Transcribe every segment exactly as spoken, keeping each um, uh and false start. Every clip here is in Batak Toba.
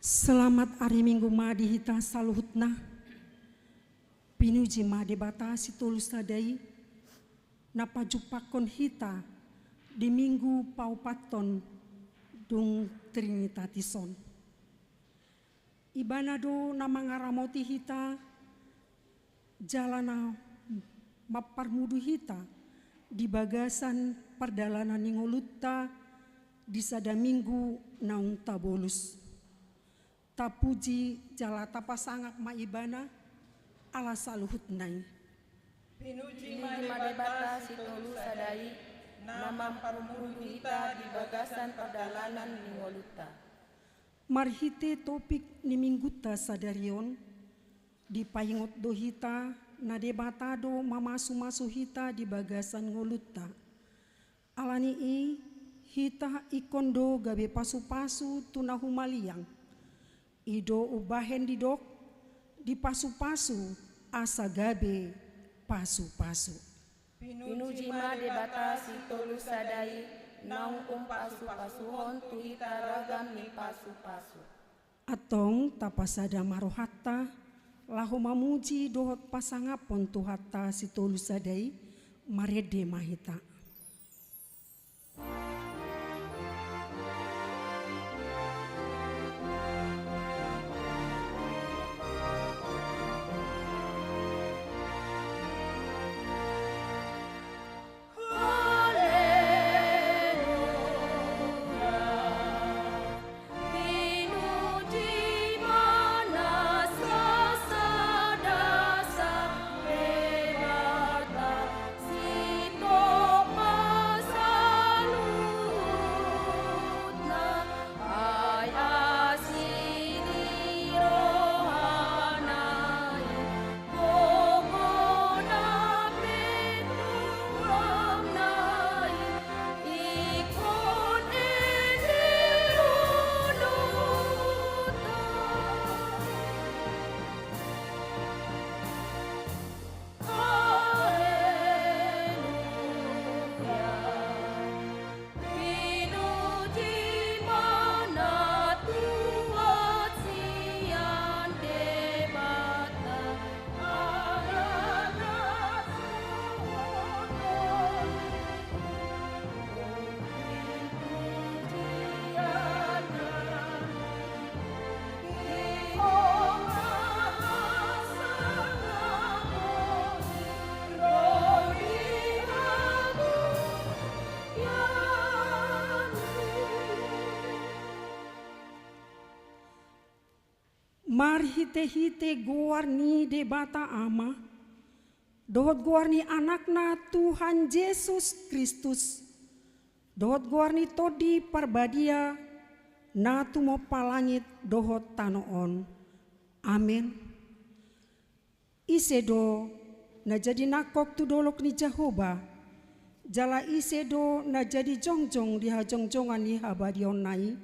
Selamat ari Minggu ma di hita saluhutna. Pinuji ma Debata Sitolu Sada i, na pajumpangkon hita di Minggu paopathon dung Trinitatis on. Ibana do na mangaramoti hita jala na mamparmudu hita di bagasan pardalanan ni ngolunta di sada Minggu naung tabolus. Tapuji jala tapasangap ma Ibana ala saluhutna i. Pinuji ma Debata Sitolu Sada i, na mamparmudu hita di bagasan pardalanan ni ngolunta. Marhite topik ni Minggunta sadari on, dipaingot do hita na Debata do mamasumasu hita di bagasan ngolunta. Ala ni i, hita ingkon do gabe pasupasu tu na humaliang. I do umbahen didok, dipasupasu asa gabe pasupasu. Pinuji ma Debata Sitolu Sada i, naung umpasupasuhon tu hita ragam ni pasupasu. Antong tapasada ma rohanta laho mamuji dohot pasangaphon Tuhanta Sitolu Sada i. Marende ma hita. Marhite-hite goar ni Debata Ama, dohot goar ni Anakna Tuhan Jesus Kristus, dohot goar ni Tondi Parbadia, na tumompa langit dohot tano on. Amen. Ise do na jadi nangkok tu dolok ni Jahowa, jala ise do na jadi jongjong di hajongjongan ni habadiaonna i?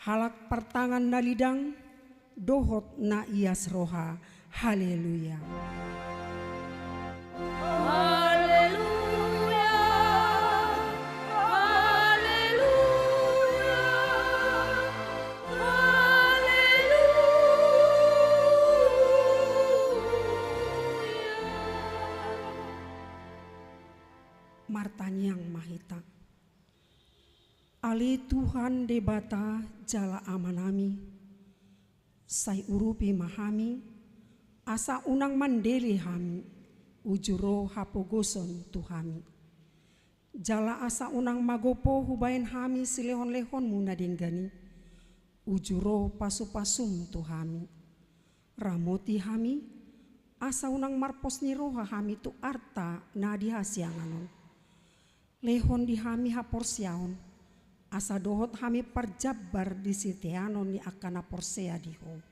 Halak partangan na lidang dohot na ias roha. Haleluya. Haleluya. Haleluya. Haleluya. Martangiang ma hita. Ale Tuhan Debata jala Amanami, sai urupi ma hami, asa unang mandele hami, uju ro hapogoson tu hami. Jala asa unang magopo hubaen hami silehonlehonmu na denggan i, uju ro pasupasum tu hami. Ramoti hami, asa unang marpos ni roha hami tu arta na di hasiangan on. Lehon di hami haporseaon, asa dohot hami parjambar di siteanon ni angka na porsea di Ho.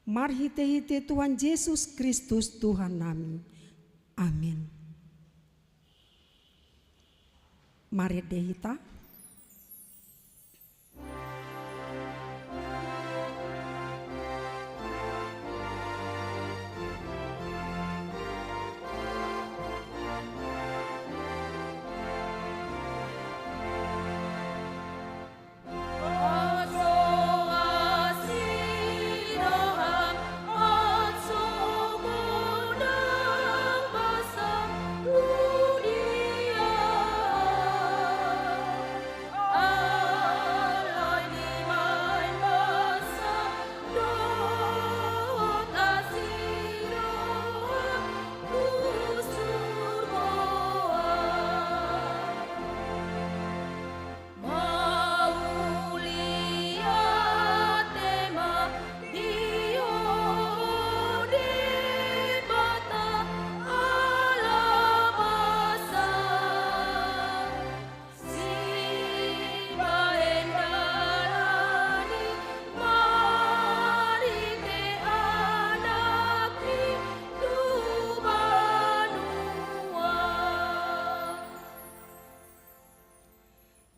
Marhite-hite Tuhan Jesus Kristus Tuhannami. Amen. Marende hita.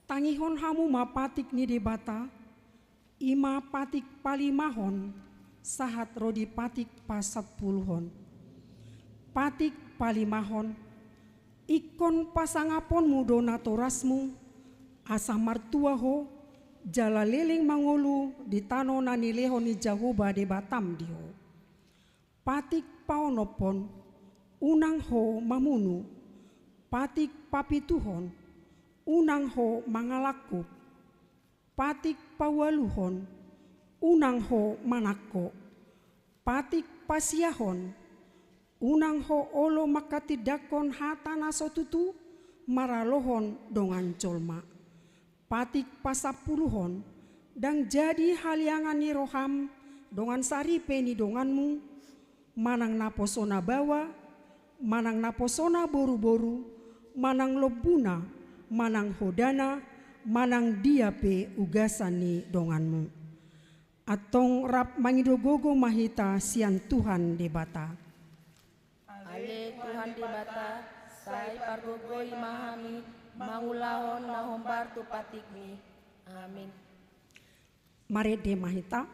Tangihon hamu ma patik ni Debata, i ma patik palimahon, sahat ro di patik pasampuluhon. Patik palimahon, ingkon pasangaponmu do natorasmu, asa martua ho, jala leleng mangolu di tano na nilehon ni Jahowa Debatam di ho. Patik paonomhon, unang ho mamunu. Patik papituhon, unang ho mangalangkup. Patik paualuhon, unang ho manangko. Patik pasiahon, unang ho olo manghatindanghon hata na so tutu maralohon dongan jolma. Patik pasampuluhon, ndang jadi haliangan ni roham dongan saripe ni donganmu, manang naposona baoa, manang naposona boruboru, manang lombuna, manang hodana, manang dia pe ugasan ni donganmu. Antong rap mangido gogo ma hita sian Tuhan Debata. Ale Tuhan Debata, sai pargogoi ma hami mangulahon na hombar tu patikmi. Amin. Marende ma hita.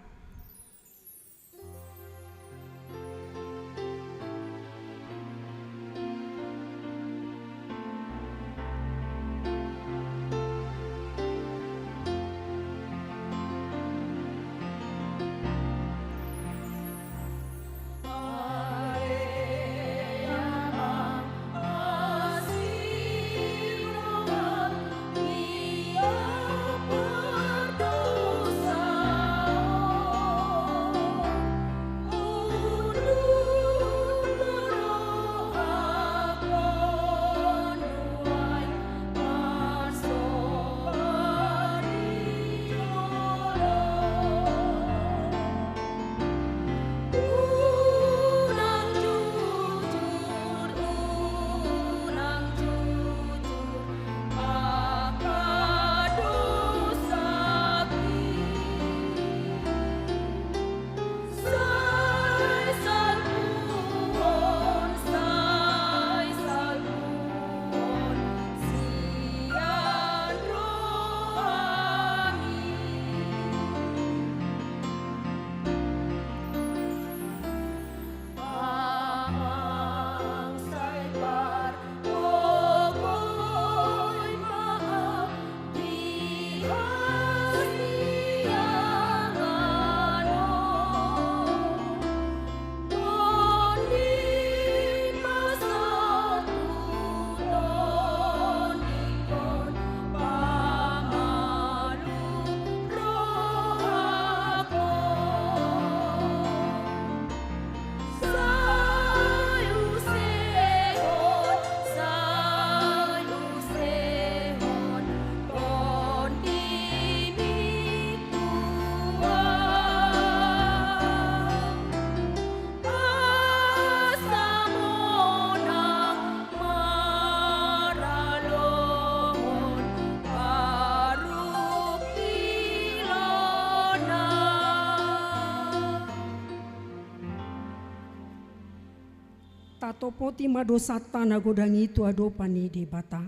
Tatopoti ma dosanta na godang i tu adopan ni Debata.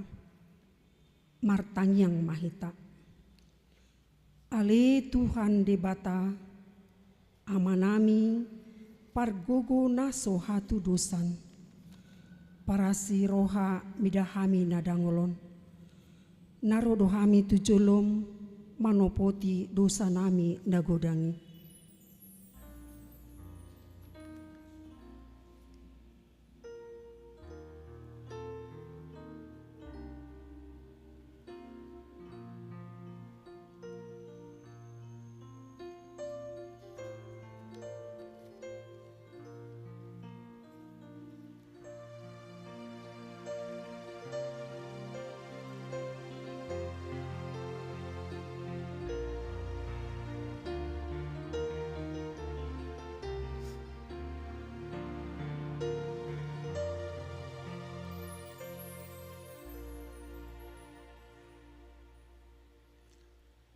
Martangiang ma hita. Ale Tuhan Debata, Amanami, pargogo na so hatudosan. Parasi roha mida hami na dangol on. Na ro do hami tu jolom manopoti dosanami na godang i.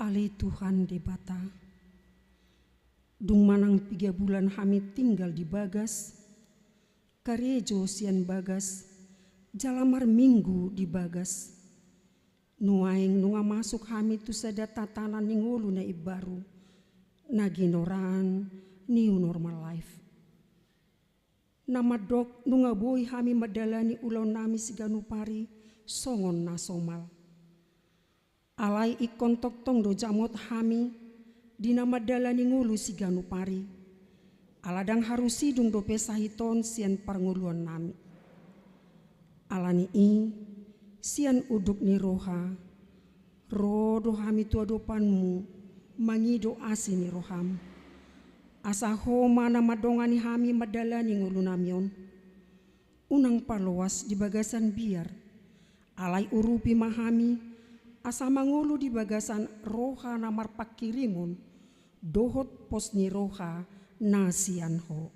Ale Tuhan Debata, dung manang piga bulan hami tinggal di bagas, karejo sian bagas, jala marminggu di bagas. Nuaeng nunga masuk hami tu sada tatanan ni ngolu na imbaru, na ginoraan new normal life. Na mandok nunga boi hami mandalani ulaonnami siganup ari songon na somal. Alai ingkon tongtong do jamot hami di na mandalani ngolu siganup ari. Ala ndang haru sidung dope sahit on sian parngoluonnami. Ala ni i, sian unduk ni roha, ro do hami tu adopanmu, mangido asi ni roham. Asa ho ma na mandongani hami mandalani ngolunami on. Unang paloas di bagasan biar, alai urupi ma hami, asa mangolu di bagasan roha na marpangkirimon, dohot pos ni roha na sian ho.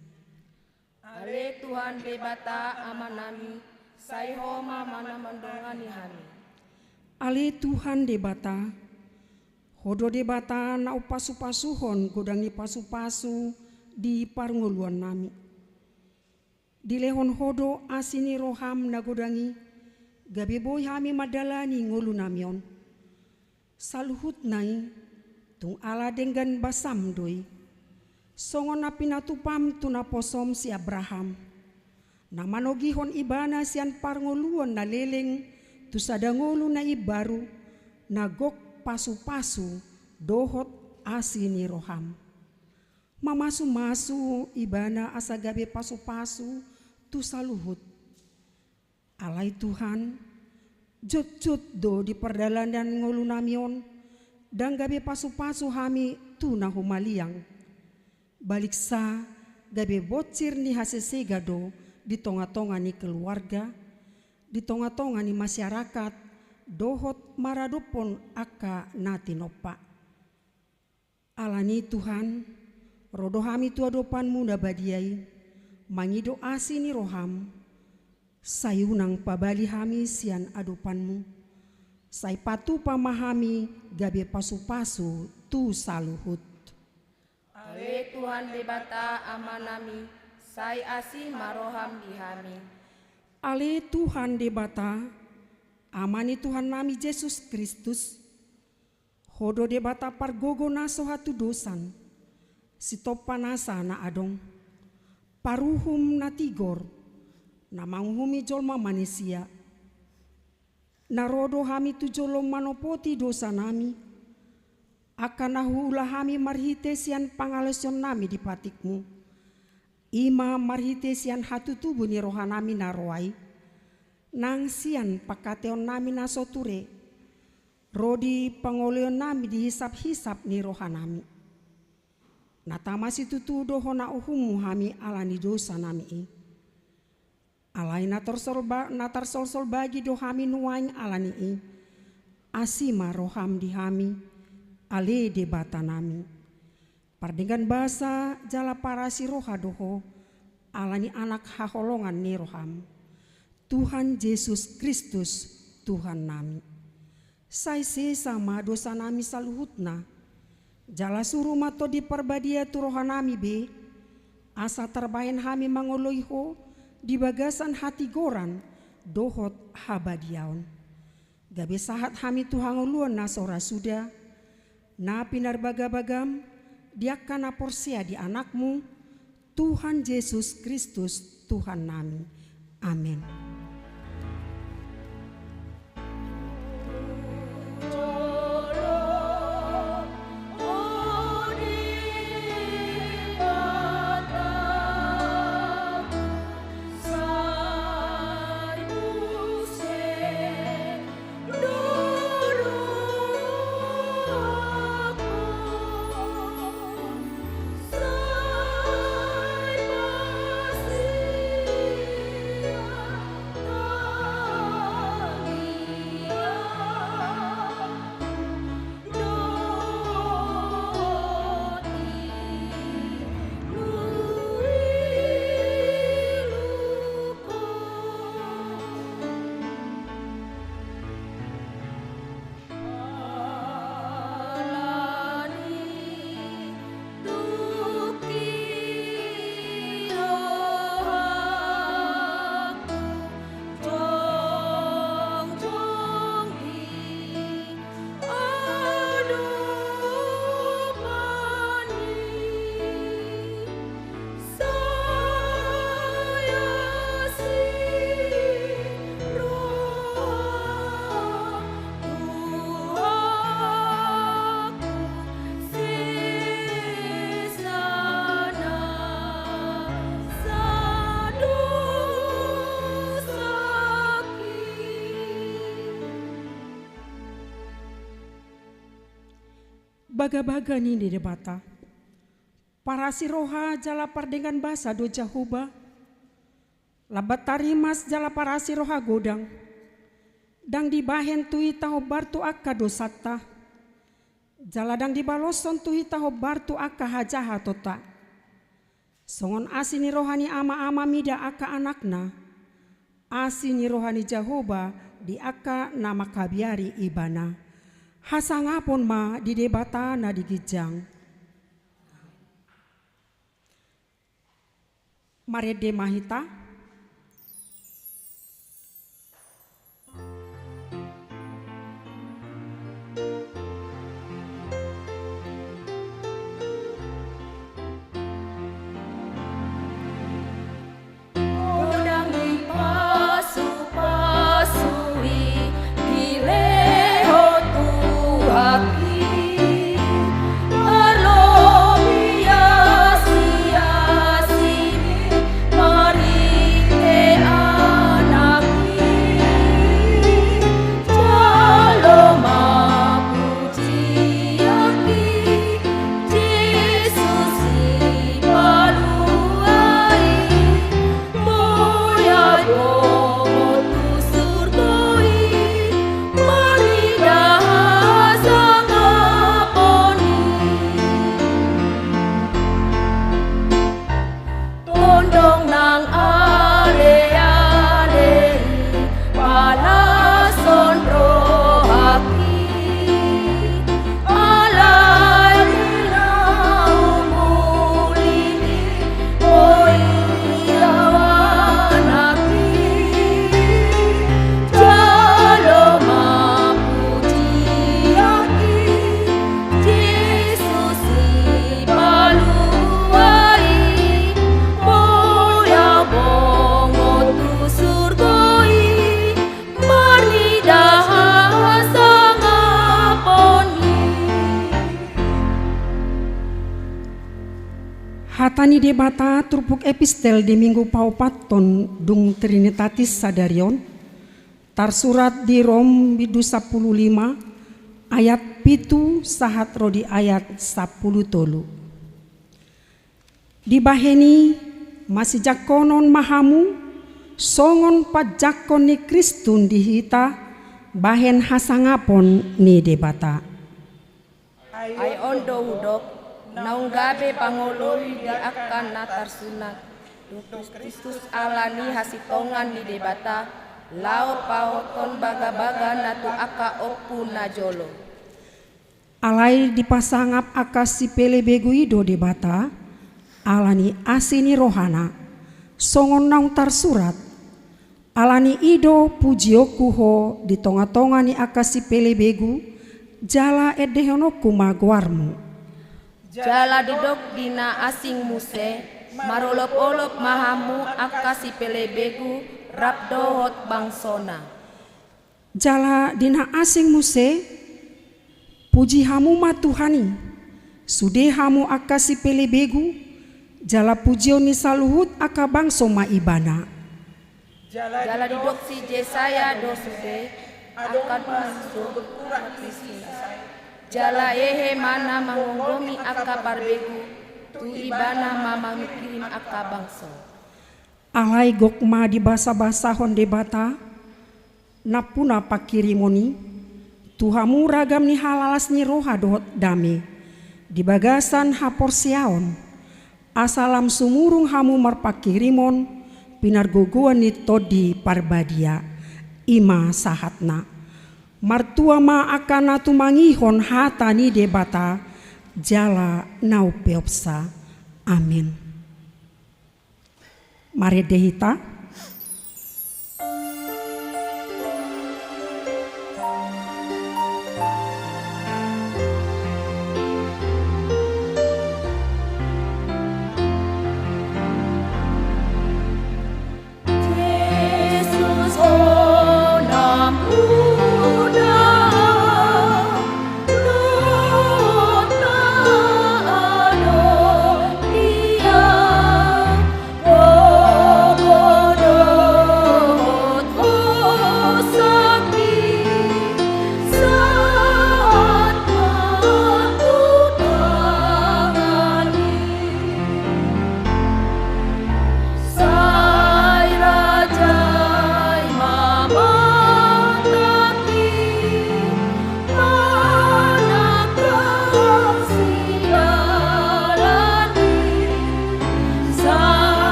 Ale Tuhan Debata Amanami, sai ho ma na mandongani hami. Ale Tuhan Debata, ho do Debata na umpasupasuhon godang ni pasupasu di parngoluonnami. Dilehon ho do asi ni roham na godang i, gabe boi hami mandalani ngolunami on. Saluhutna i, tung ala denggan basam do i. Songon na pinatupam tu naposom si Abraham, na manogihon ibana sian parngoluon na leleng tu sada ngolu na imbaru, na gok pasupasu dohot asi ni roham. Mamasumasu ibana asa gabe pasupasu tu saluhut. Alai Tuhan, jotjot do di pardalanan ngolunami on, ndang gabe pasupasu hami tu na humaliang. Baliksa gabe bonsir ni hasesega do di tongatonga ni keluarga, di tongatonga ni masyarakat, dohot maradophon angka na tinompa. Ala ni i Tuhan, ro do hami tu adopanmu na badia i, mangido asi ni roham, sai unang pabali hami sian adopanmu, sai patupa ma hami gabe pasupasu tu saluhut. Ale Tuhan Debata Amanami, sai asi ma roham di hami. Ale Tuhan Debata, Ama ni Tuhannami Jesus Kristus, Ho do Debata pargogo na so hatudosan, sitompa nasa na adong, paruhum na tigor, na manguhumi jolma manisia. Na ro do hami tu jolom manopoti dosanami, angka na huula hami marhite sian pangalaosionnami di patikmu. I ma marhite sian hatutubu ni rohanami na roa i, nang sian pangkataonnami na so ture, ro di pangoloionnami di hisaphisap ni rohanami. Na tama situtu do hona uhummu hami ala ni dosanami i. Alai na torsolba-, na tarsolsol bagi do hami nuaeng ala ni i. Asi ma roham di hami, ale Debatanami. Pardenggan basa jala parasi roha do ho, ala ni Anak haholongan ni roham, Tuhan Jesus Kristus, Tuhannami. Sai sesa ma dosanami saluhutna, jala suru ma Tondi Parbadia tu rohanami be, asa tarbahen hami mangoloi ho, di bagasan hatigoran dohot habadiaon. Gabe sahat hami tu hangoluan na so ra suda, na pinarbagabagam di angka na porsea di Anakmu, Tuhan Jesus Kristus, Tuhannami. Amen. Bagabaga ni Debata. Parasi roha jala pardenggan basa do Jahowa. Lambat tarimas jala parasi roha godang. Ndang dibahen tu hita hombar tu angka dosanta, jala ndang dibaloshon tu hita hombar tu angka hajahatonta. Songon asi ni roha ni ama-ama mida angka anakna, asi ni roha ni Jahowa di angka na mangkabiari Ibana. Hasangapon ma di Debata na di ginjang. Marende ma hita. Godang dipasupasu i, dilehon Tuhan i, tarlobi asi-asi ni marhite Anak i. Jalo ma pujian i, Jesus Sipalua i. Mauliate ma tu surgo i, marnida hasangapon i. Tondong nang ale-ale i, palashon rohangki. Alai di na umuli i, boi au Anak i. Jalo ma pujian i, Jesus Sipalua i. Mauliate ma tu surgo i, marnida hasangapon i. Hata ni Debata turpuk epistel di Minggu paopathon dung Trinitatis sadari on, tarsurat di Rom bindu sampulu lima, ayat pitu sahat ro di ayat sampulu tolu. Dibahen i, masijangkonon ma hamu, songon panjangkon ni Kristus di hita, bahen hasangapon ni Debata. Ai on do hudok, naung gabe pangoloi di angka na tarsunat, dung Kristus ala ni hasintongan ni Debata, laho pahothon bagabaga na tu angka ompu na jolo. Alai dipasangap angka sipelebegu i do Debata, ala ni asi ni rohana, Songon naung tarsurat: Ala ni i do pujionku Ho di tonga-tonga ni angka sipelebegu, jala endehononku ma goarMu. Jala didok di na asing muse: Marolop-olop ma hamu angka sipelebegu rap dohot bangsona. Jala di na asing muse: Puji hamu ma Tuhan i, sude hamu angka sipelebegu, jala pujion ni saluhut angka bangso ma Ibana. Jala didok si Jesaya do sude: Angka dua sogot urat ni si Isai, jala hehe ma na mangonggomi angka parbegu, tu Ibana ma mangirim angka bangso. Alai gok ma dibasa-basahon Debata nampuna pangkirimon i tu hamu ragam ni halalas ni roha dohot dame di bagasan haporseaon, asa lam sumurung hamu marpangkirimon pinargogoan ni Tondi Parbadia. I ma sahatna. Martua ma angka na tumangihon hata ni Debata jala na umpeopsa. Amen. Marende hita.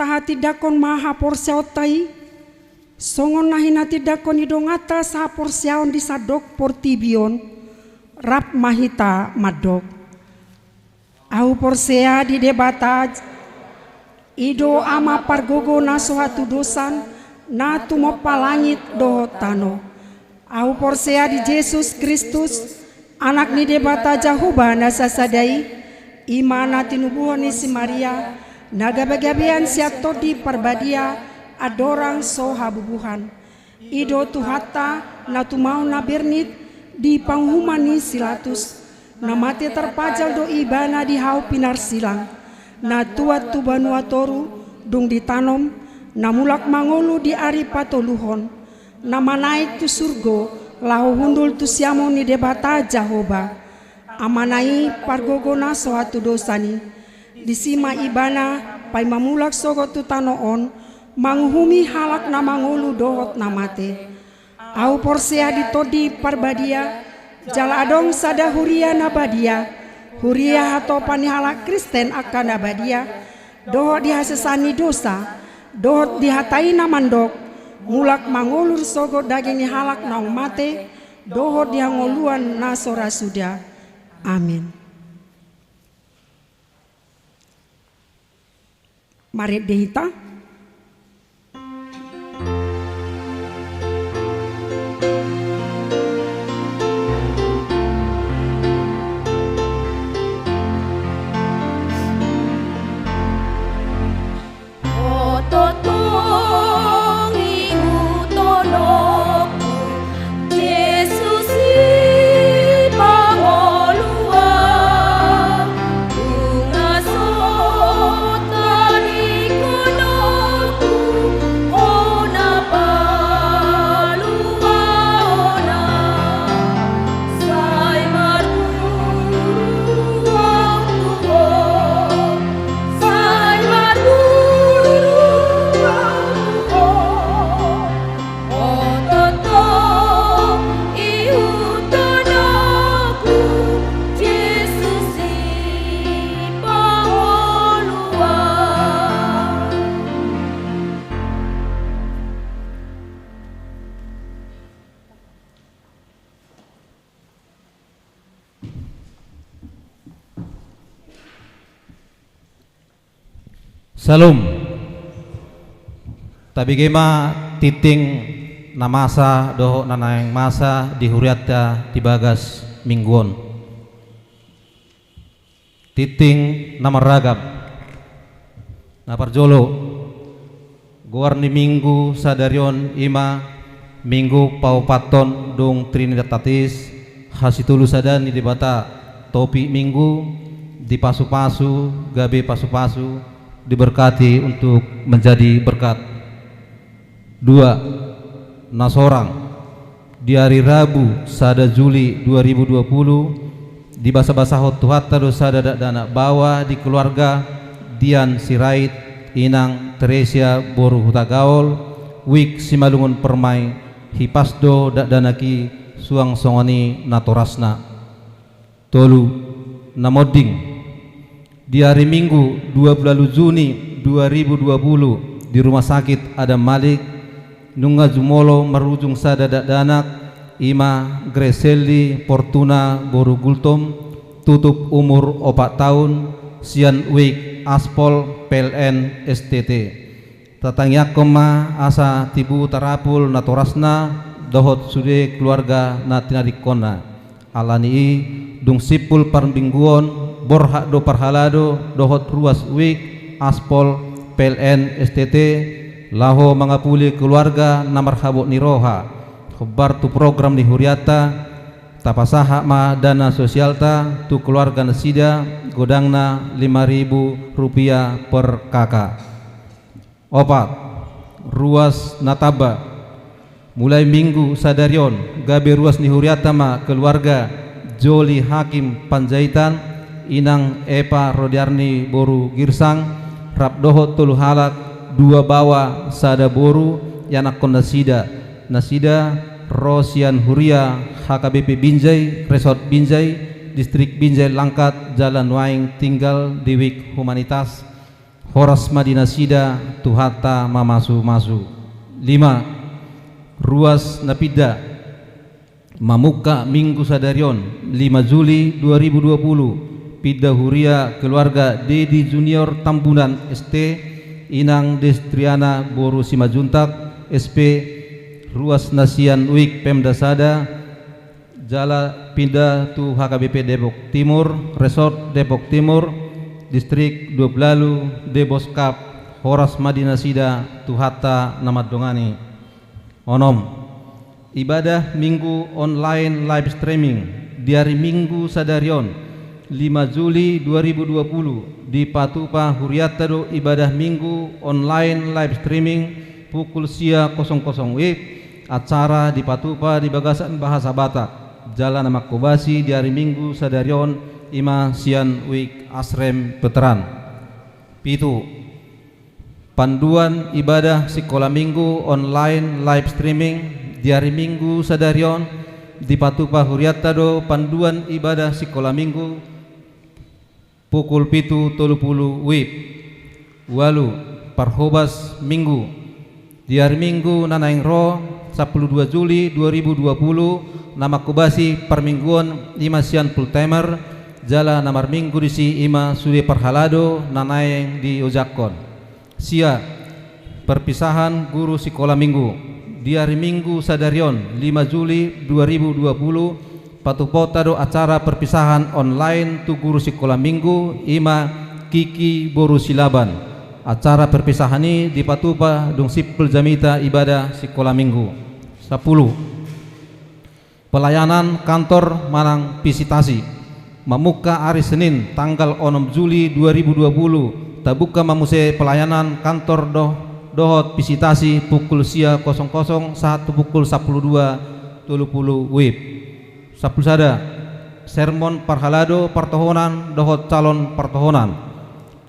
Tahatindangkon ma haporseaonta i songon na hinatindangkon ni donganta sahaporseaon di sandok portibi on. Rap ma hita mandok: Ahu porsea di Debata, i do Ama pargogo na so hatudosan, na tumompa langit dohot tano. Ahu porsea di Jesus Kristus, Anak ni Debata Jahowa na sasada i, i ma na tinubuhon ni si Maria, na gabe-gabean sian Tondi Parbadia, andorang so habubuhan. I do Tuhanta, na tumaon na bernit di panguhuman ni si Latus, na mate tarpajal do Ibana di hau pinarsilang, na tuat tu banua toru, dung ditanom, na mulak mangolu di ari patoluhon, na manaek tu surgo, laho hundul tu siamun ni Debata Jahowa. Amana i pargogo na so hatudosan i. Disi ma Ibana paima mulak sogot tu tano on, manguhumi halak na mangolu dohot na mate. Ahu porsea di Tondi Parbadia, jala adong sada huria na badia, huria hatopan ni halak Kristen angka na badia, dohot di hasesaan ni dosa, dohot di hata i na mandok, mulak mangolu sogot daging ni halak naung mate, dohot di hangoluan na so ra suda. Amen. Marende hita. Syalom. Tabege ma tinting na masa dohot na naeng masa di hurianta di bagas minggu on. Tinting na marragam. Na parjolo, goar ni minggu sadari on i ma minggu paopathon dung Trinitatis, hasitolu sada ni Debata. Topik minggu: dipasupasu, gabe pasupasu, diberkati untuk menjadi berkat. Dua, na sorang. Di ari Rabu, sada Juli dua ribu dua puluh, dibasabasahon Tuhanta do sada dakdanak baoa di keluarga Dian Sirait, inang Teresia boru Hutagaol, wijk Simalungun Permai. Hipas do dakdanak i, suang songon i natorasna. Tolu, na monding. Di ari Minggu, dua puluh ualu Juni dua ribu dua puluh, di Rumah Sakit Adam Malik, nunga jumolo marujung sada dakdanak, i ma Gracelli Fortuna boru Gultom, tutup umur opat taon, sian wijk Aspol P L N S T T. Tatangiangkon ma asa tibu tarapul natorasna dohot sude keluarga na tinadingkonna. Ala ni i, dung simpul parmingguon, borhat do parhalado dohot ruas wijk Aspol P L N S T T laho mangapuli keluarga na marhabot ni roha. Hombar tu program ni hurianta, tapasahat ma dana sosialta tu keluarga nasida, godangna lima ribu rupiah per K K. Opat, ruas na tamba. Mulai Minggu sadari on, gabe ruas ni hurianta ma keluarga Joli Hakim Panjaitan, inang Epa Rodiarni boru Girsang, rap dohot tolu halak, dua baoa sada boru, ianakhon nasida. Nasida ro sian huria H K B P Binjai, Resort Binjai, Distrik Binjai Langkat, jala nuaeng tinggal di wijk Humanitas. Horas ma di nasida, Tuhanta mamasu-masu. Lima, ruas na pinda. Mamungka Minggu sadari on, lima Juli dua ribu dua puluh, pinda huria keluarga Dedi Junior Tambunan S T, inang Destriana boru Simanjuntak S P, ruas na sian wijk Pemda sada, jala pinda tu H K B P Depok Timur, Resort Depok Timur, Distrik dua puluh ualu, Deboskap. Horas ma di nasida, Tuhanta na mandongani. Onom, ibadah Minggu online live streaming. Di ari Minggu sadari on, lima Juli dua ribu dua puluh, dipatupa hurianta do ibadah Minggu online live streaming pukul sia kosong kosong W I B. Acara dipatupa di bagasan bahasa Batak, jala na manghobasi di ari Minggu sadari on, i ma sian wijk Asrem Veteran. Pitu, panduan ibadah sikola Minggu online live streaming. Di ari Minggu sadari on, dipatupa hurianta do panduan ibadah sikola Minggu pukul pitu tolu pulu W I B. Ualu, parhobas Minggu. Di ari Minggu na naeng ro, sampulu dua Juli dua ribu dua puluh, na manghobasi parmingguon, i ma sian full timer, jala na marminggu disi i ma sude parhalado na naeng diojakhon. Sia, perpisahan guru sikola Minggu. Di ari Minggu sadari on, lima Juli dua ribu dua puluh, patupaonta do acara perpisahan online tu guru sikola Minggu, i ma Kiki boru Silaban. Acara perpisahan i dipatupa dung simpul jamita ibadah sikola Minggu. Sampulu, pelayanan kantor manang visitasi. Mamungka ari Senin tanggal onom Juli dua ribu dua puluh, tabuka ma muse pelayanan kantor doh-, dohot visitasi pukul sia kosong kosong sahat tu pukul sampulu dua tolu pulu W I B. Sampulu sada, sermon parhalado partohonan dohot calon partohonan.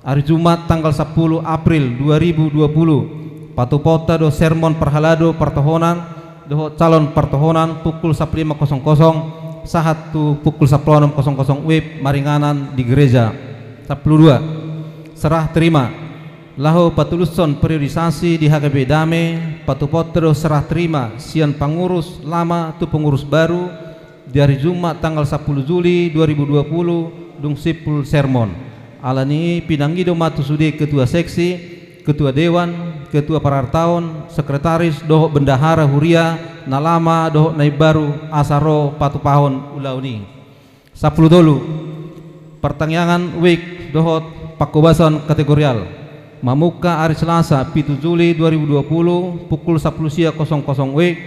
Ari Jumat tanggal sampulu April dua ribu dua puluh, patupaonta do sermon parhalado partohonan dohot calon partohonan pukul sampulu lima kosong kosong sahat tu pukul sampulu onom kosong kosong W I B maringanan di gereja. Sampulu dua, serah terima. Laho patulushon periodisasi di H K B P Dame, patupaonta do serah terima sian pengurus lama tu pengurus baru, di ari Jumat tanggal sampulu Juli dua ribu dua puluh, dung simpul sermon. Alani i pinangido ma tu sude ketua seksi, ketua dewan, ketua parartaon, sekretaris dohot bendahara huria na lama dohot na imbaru asa ro patupahon ulaon i. Sampulu tolu. Partangiangan wijk dohot pangkobasan kategorial. Mamungka ari Selasa pitu Juli dua ribu dua puluh pukul sampulu sia kosong kosong wijk.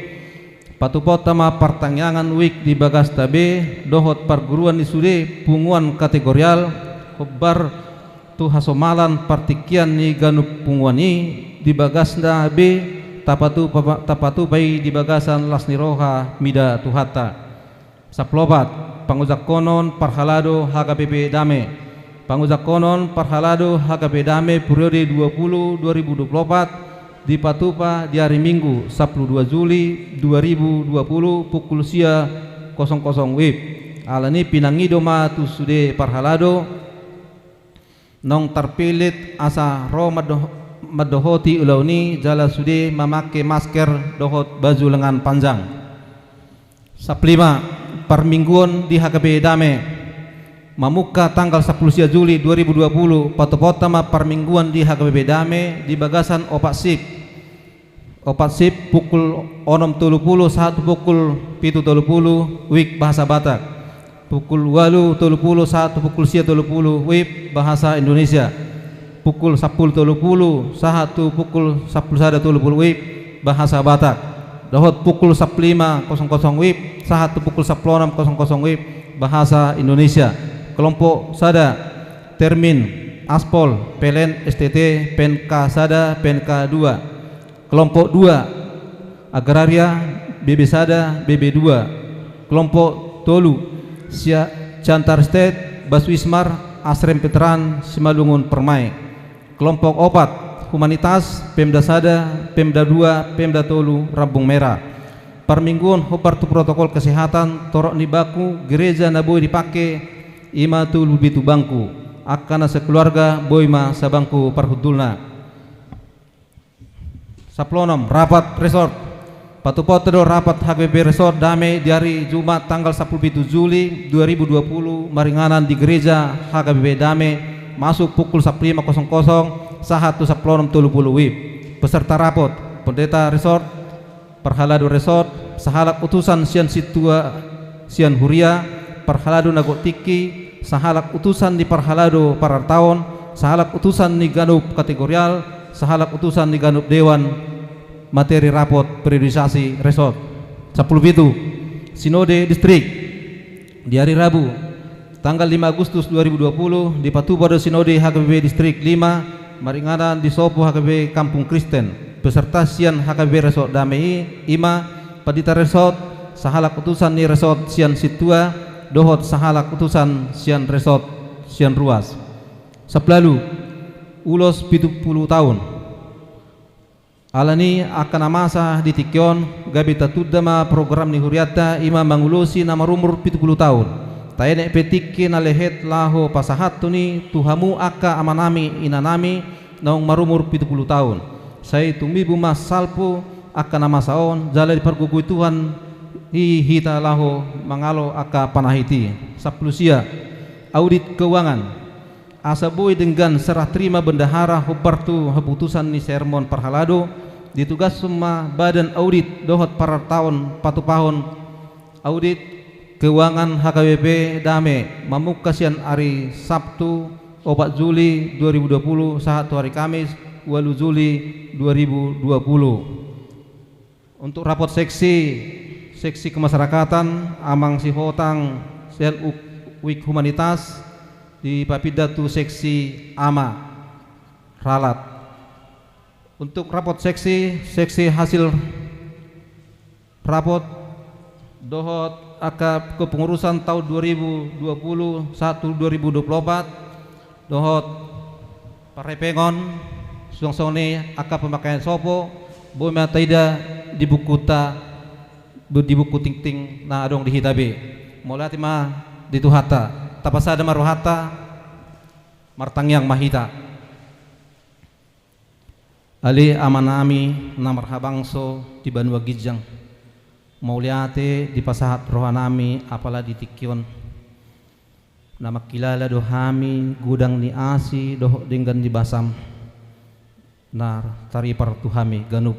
Patupaonta ma partangiangan wijk di bagasta be dohot parguruan ni sude punguan kategorial hombar tu hasomalan partingkian ni ganup punguan i di bagasta be tapatupa, tapatupa i di bagasan las ni roha mida Tuhanta. Sampulu opat. Pangojangkonon parhalado H K B P Dame. Pangojangkonon parhalado H K B P Dame periode dua puluh dua ribu dua puluh opat dipatupa di ari Minggu sampulu dua Juli dua ribu dua puluh pukul sia kosong kosong wib. Alani i pinangido ma tu sude parhalado naung tarpillit asa ro mando-, mandohoti ulaon i jala sude mamangke masker dohot baju lengan panjang. Sampulu lima. Parmingguon di H K B P Dame. Mamungka tanggal sampulu sia Juli dua ribu dua puluh, patupaonta ma parmingguon di H K B P Dame di bagasan opat sip. Opat sip, pukul onom tolu pulu sahat tu pukul pitu tolu pulu wib bahasa Batak. Pukul ualu tolu pulu sahat tu pukul sia tolu pulu wib bahasa Indonesia. Pukul sampulu tolu pulu sahat tu pukul sampulu sada tolu pulu wib bahasa Batak. Dohot pukul sampulu lima kosong kosong wib sahat tu pukul sampulu onom kosong kosong wib bahasa Indonesia. Kelompok sada, Termin, Aspol, P L N, S T T, P N K sada, P N K dua. Kelompok dua, Agraria, B B sada, B B dua. Kelompok tolu, Sia-, Siantar Estate, Bas Wismar, Asrem Veteran, Simalungun Permai. Kelompok opat, Humanitas, Pemda sada, Pemda dua, Pemda tolu, Rambung Merah. Parmingguon hombar tu protokol kesehatan, torop ni bangku gereja na boi dipangke, i ma tolu pitu bangku. Angka na sekeluarga boi ma sabangku parhundulna. Sampulu onom, rapat resort. Patupaonta do rapat H K B P Resort Dame di ari Jumat tanggal sampulu pitu Juli dua ribu dua puluh maringanan di gereja H K B P Dame, masuk pukul sampulu lima kosong kosong sahat tu sampulu onom tolu pulu wib. Peserta rapot, Pendeta Resort, Parhalado Resort, sahalak utusan sian sintua sian huria, parhalado na gok tingki, sahalak utusan ni parhalado parartaon, sahalak utusan ni ganup kategorial, sahalak utusan ni ganup dewan, materi rapot periodisasi resort. Sampulu pitu, Sinode Distrik. Di ari Rabu, tanggal lima Agustus dua ribu dua puluh, dipatupa do Sinode H K B P Distrik lima, maringanan di sopo H K B P Kampung Kristen. Peserta sian H K B P Resort Dame i, i ma Pandita Resort, sahalak utusan ni resort sian sintua, dohot sahalak utusan sian resort sian ruas. Sampulu ualu, ulos pitu pulu taon. Alani i angka na masa di tingki on, gabe tatunda ma program ni hurianta, i ma mangulosi na marumur pitu pulu taon. Taenek pe tingki na lehet laho pasahathon i tu hamu angka amanami inanami naung marumur pitu pulu taon. Sai tumibu ma salpu angka na masa on, jala dipargogoi Tuhan i hita laho mangalo angka panahit i. Sampulu sia, audit keuangan. Asa boi denggan serah terima bendahara hombar tu haputusan ni sermon parhalado, ditugashon ma badan audit dohot parartaon patupahon audit keuangan H K B P Dame, mamungka sian ari Sabtu opat Juli dua ribu dua puluh sahat tu ari Kamis ualu Juli dua ribu dua puluh. Untuk rapot seksi, seksi kemasyarakatan, Amang Sihotang, sel u-, wijk humanitas, dipapinda tu seksi ama, ralat. Untuk rapot seksi, seksi hasil rapot dohot angka kepengurusan tahun dua ribu dua puluh satu dua ribu dua puluh empat, dohot parhepengon, suang songon i angka pemakaian sopo, boi ma taida di bukuta, di buku tingting na adong di hita be. Mauliate ma di Tuhanta, tapasada ma rohanta, martangiang ma hita. Ale Amanami na marhabangso di banua ginjang, mauliate dipasahat rohanami apala di tingki on. Na mangkilala do hami godang ni asi dohot denggan ni basam, na taripar tu hami ganup.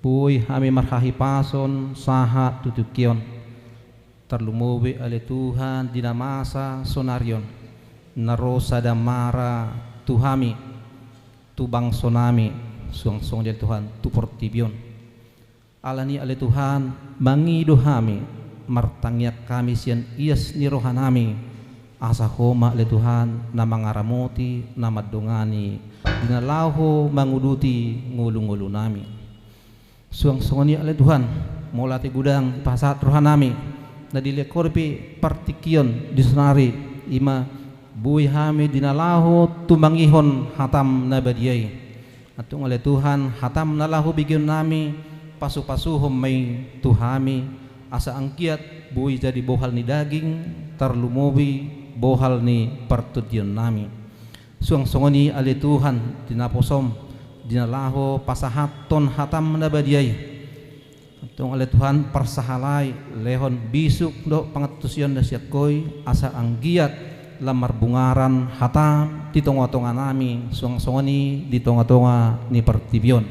Boi hami marhahipason sahat tu tingki on. Tarlumobi ale Tuhan di na masa sonari on, na ro sada mara tu hami, tu bangso nami, suang songon i ale Tuhan tu portibi on. Alani i ale Tuhan, mangido hami, martangiang hami sian ias ni roha nami, asa Ho ma ale Tuhan na mangaramoti, na mandongani, di na laho manguduti ngolu-ngolu nami. Suang songon i ale Tuhan, molo ate godang pasahat roha nami, na dilehon pe partingkian di sonari, i ma boi hami di na laho tumangihon hatam na badia i. Antong ale Tuhan, hatam na laho begeon nami, pasu-pasuhon ma i tu hami, asa anggiat boi jadi bohal ni daging, tarlumobi bohal ni partondion nami. Suang songon i ale Tuhan, di na posom, di na laho pasahathon hatam na badia i. Antong ale Tuhan, parsahalai, lehon bisuk dohot pangantusion na sian Ho i, asa anggiat lam marbungaran hatam di tonga-tonga nami, suang songon i di tonga-tonga ni portibi on.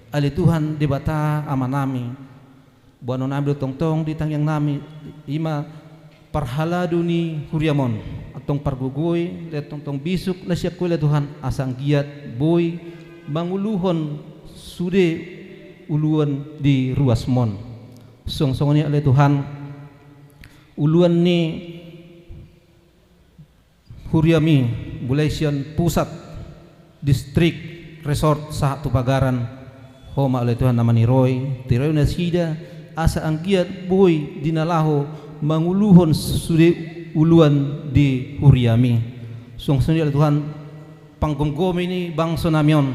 Ale Tuhan Debata Ama nami, boanon nami do tongtong di tangiang nami, i ma parhalado ni huriam on. Antong pargogoi, lehon tongtong bisuk na sian Ho i ale Tuhan, asa anggiat boi manguluhon sude uluan di ruasmon. Suang songon i ale Tuhan, uluan ni huriam i, mulai sian pusat, distrik, resort, sahat tu pagaran, Ho ma ale Tuhan na maniroi, tiroi nasida, asa anggiat boi di na laho manguluhon sude uluan di huriam i. Suang songon i ale Tuhan, panggomgomi ni bangso nami on,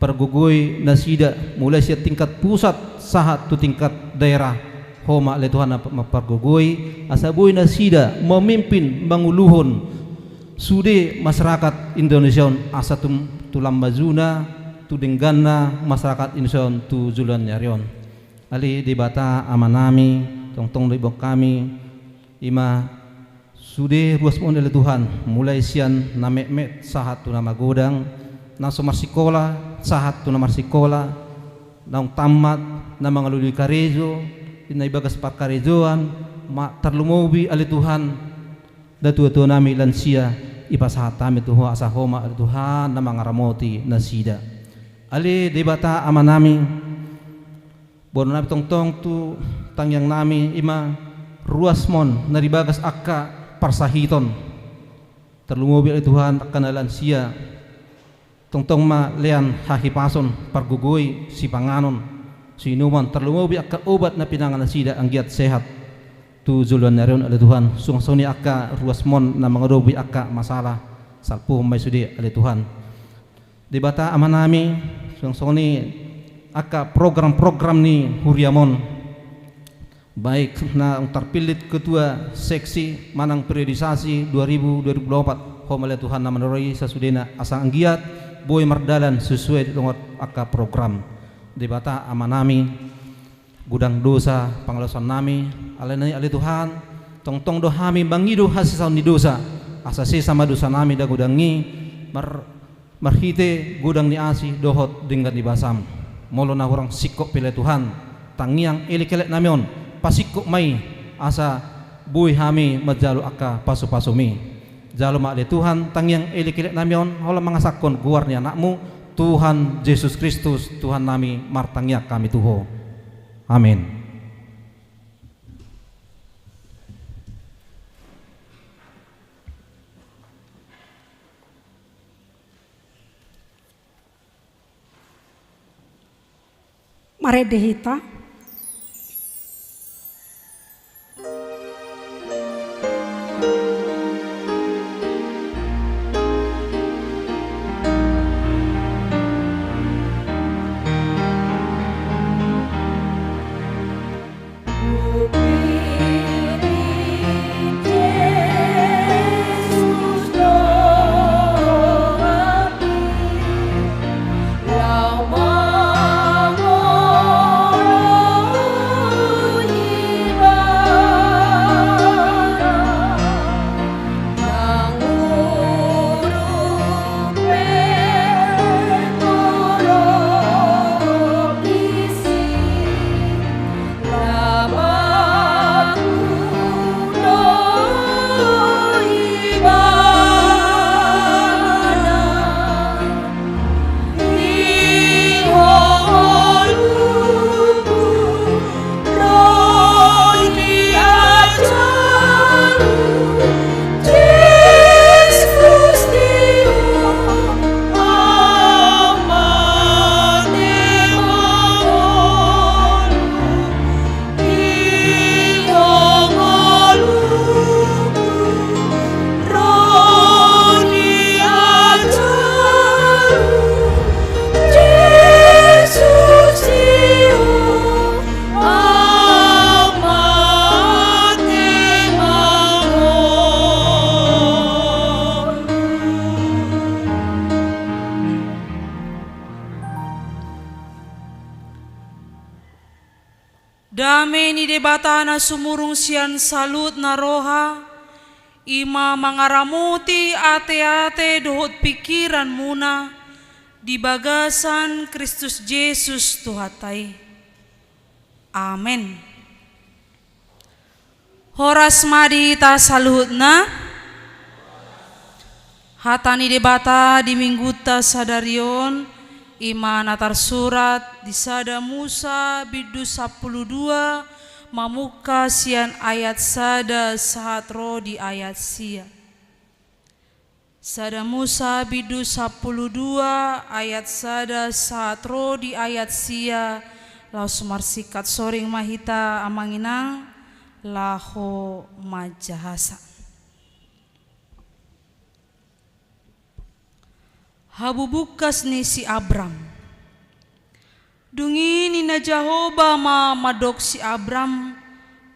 pargogoi nasida, mulai sian tingkat pusat sahat tu tingkat daerah, Ho ma ale Tuhan na mampargogoi, asa boi nasida mamimpin manguluhon sude masyarakat Indonesia on, asa tum-, tulang majuna, tu dengganna masyarakat Indonesia on tu joloan ni ari on. Ale Debata Ama nami, tongtong do diboan hami, i ma sude ruasmon ale Tuhan, mulai sian na metmet sahat tu na magodang, na so marsikola sahat tu na marsikola, naung tammat, na mangalului karejo, na di bagas parkarejoan, ma tarlumobi ale Tuhan, natuatua nami lansia, dipasahat hami tu Ho asa Ho ma ale Tuhan na mangaramoti nasida. Ale Debata Ama nami, boanon nami tongtong tu tangiang nami, i ma ruasmon na di bagas angka parsahiton. Tarlumobi ale Tuhan angka na lansia, tongtong ma lean hahipason, pargogoi, sipanganon, siinumon, tarlumobi angka obat na pinangan nasida anggiat sehat tu joloan ni ari on ale Tuhan. Suang songon i angka ruasmon na mangadopi angka masalah, salpuhon ma i sude ale Tuhan. Debata Ama nami, suang songon i angka program-program ni huriam on, baik naung tarpillit ketua seksi manang periodisasi dua ribu dua puluh empat, Ho ma ale Tuhan na maniroi sasudena asa anggiat boi mardalan sesuai dohot angka program. Debata Ama nami, godang dosa pangalaosion nami, alani i ale Tuhan, tongtong do hami mangido hasesaon ni dosa, asa sesa ma dosa nami na godang i, mar-, marhite godang ni asi dohot denggan ni basam. Molo na hurang singkop pe ale Tuhan, tangiang elek-elek nami on, pasingkop ma i, asa boi hami manjalo angka pasu-pasum i. Jalo ma ale Tuhan tangiang elek-elek nami on, holan mangasahon goar ni Anakmu, Tuhan Jesus Kristus, Tuhan nami, martangiang hami tu Ho. Amen. Marende hita. Dame ni Debata na sumurung sian saluhut na roha, i ma mangaramoti ateate dohot pingkiranmuna di bagasan Kristus Jesus Tuhanta i. Amen. Horas ma di hita saluhutna. Hata ni Debata di minggunta sadari on, i ma na tarsurat di Sada Musa bindu sampulu dua, mamungka sian ayat sada sahat ro di ayat sia. Sada Musa bindu sampulu dua ayat sada sahat ro di ayat sia. Laos marsingkat soring ma hita, amang inang, laho manjahasa. Habubungkas ni si Abram. Dung i ninna Jahowa ma mandok si Abram: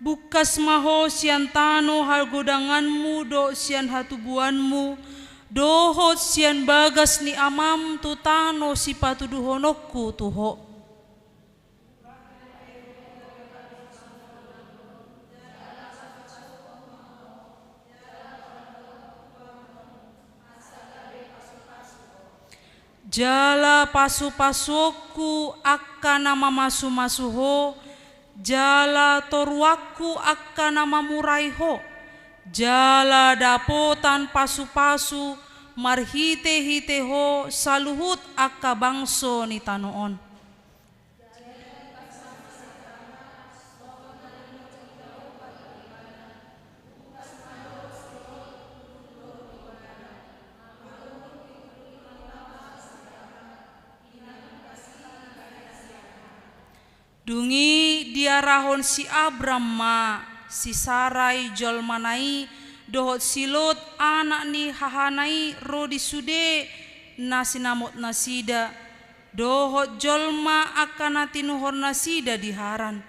Bungkas ma ho sian tano hagodanganmu dohot sian hatubuanmu, dohot sian bagas ni amam tu tano sipatuduhononku tu ho. Jala pasupasuonku angka na mamasumasu ho, jala toruanku angka na mamurai ho, jala dapotan pasupasu marhitehite ho saluhut angka bangso ni tano on. Dung i diarahon si Abram ma si Sarai jolmana i dohot si Lot anak ni hahana i ro di sude na sinamotnasida, dohot jolma angka na tinuhornasida di Haran.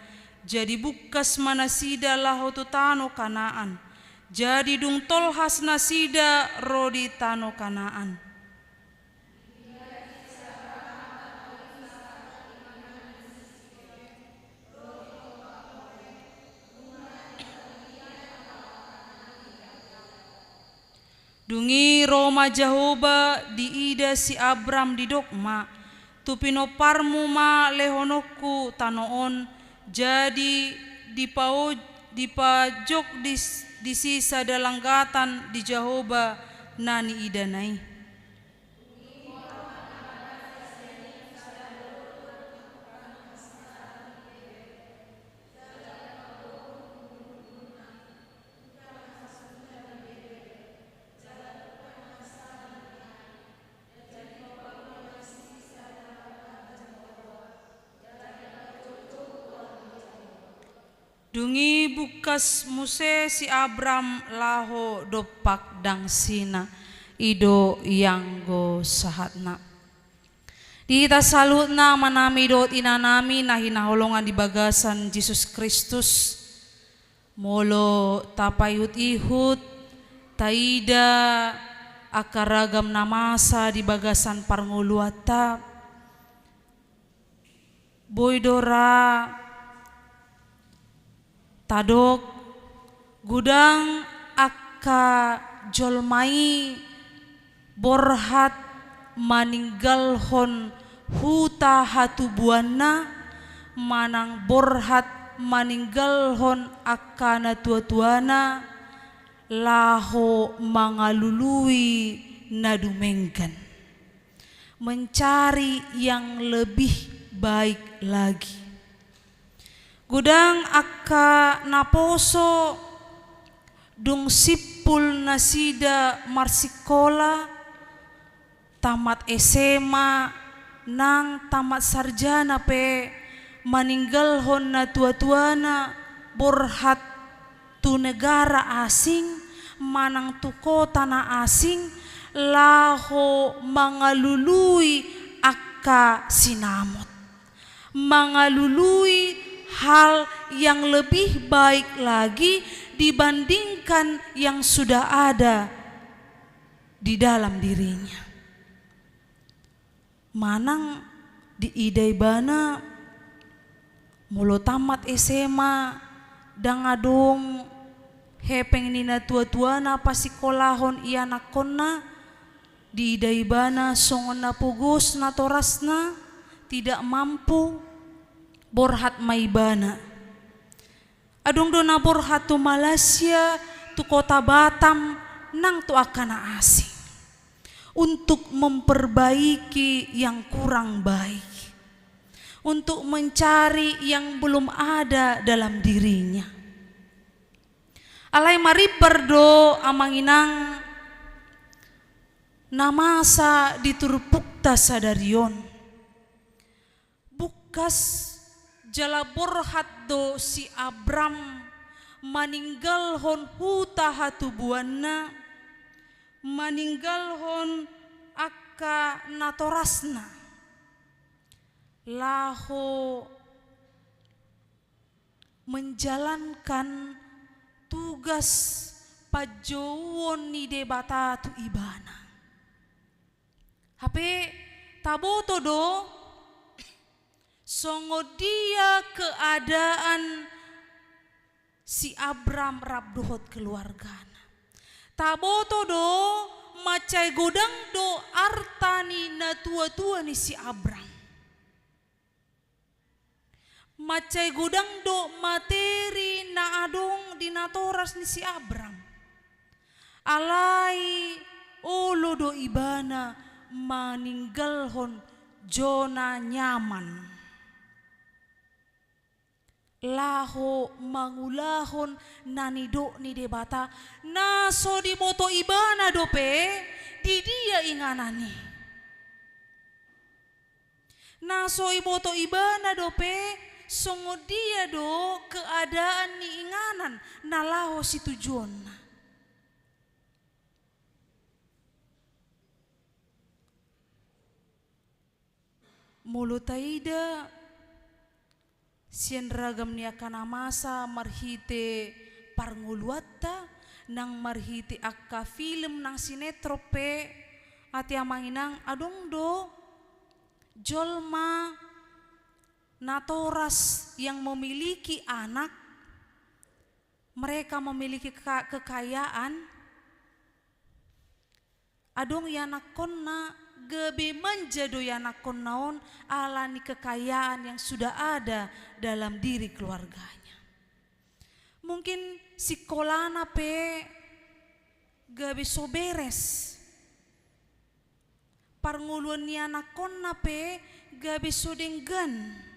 Jadi bungkas ma nasida laho tu tano Kanaan. Jadi dung tolhas nasida ro di tano Kanaan. Dung i ro ma Jahowa diida si Abram, didok ma: Tu pinomparmu ma lehononku tano on. Jadi dipao-, dipajok di, disi sada langgatan di Jahowa na niidana i. Dung i bungkas muse si Abram laho dompak dangsina. I do ianggo sahatna. Di hita saluhutna, amanami dohot inanami na hinaholongan di bagasan Jesus Kristus, molo tapaihutihut, taida angka ragam na masa di bagasan parngoluanta, boi do ra tadok, godang angka jolma i borhat maninggalhon huta hatubuanna, manang borhat maninggalhon angka natuatuana, laho mangalului na dumenggan, mencari yang lebih baik lagi. Godang angka naposo, dung simpul nasida marsikola, tamat S M A nang tamat sarjana pe, maninggalhon natuatuana, borhat tu negara asing manang tu kota na asing, laho mangalului angka sinamot, mangalului hal yang lebih baik lagi dibandingkan yang sudah ada di dalam dirinya. Manang diida ibana Molo tamat S M A, ndang adong hepeng ni natuatuana pasikkolahon ianakkonna, diida ibana songon na pogos natorasna, tidak mampu, borhat ma ibana. Adong do na borhat tu Malaysia, tu kota Batam, nang tu angka na asing, untuk memperbaiki yang kurang baik, untuk mencari yang belum ada dalam dirinya. Alai marimbar do, amang inang, na masa di turpukta sadari on. Bungkas jala borhat do si Abram maninggalhon huta hatubuanna, maninggalhon angka natorasna, laho menjalankan tugas panjouon ni Debata tu ibana. Hape taboto do songon dia keadaan si Abram rap dohot keluargana. Taboto do mansai godang do arta ni natuatua ni si Abram. Mansai godang do materi na adong di natoras ni si Abram. Alai olo do ibana maninggalhon zona nyaman, laho mangulahon na nidok ni Debata, na so diboto ibana dope di dia inganan i. Na so diboto ibana dope songon dia do keadaan ni inganan na laho situjuonna. Molo taida sian ragam ni angka na masa marhite parngoluanta, nang marhite angka film nang sinetron pe, ate amang inang, adong do jolma natoras yang memiliki anak, mereka memiliki keka-, kekayaan, adong ianakkonna, gabe manja do ianakkonna on ala ni kekayaan yang sudah ada dalam diri keluarganya. Mungkin sikolana pe gabe so beres. Parngoluan ni anakkonna pe gabe so denggan.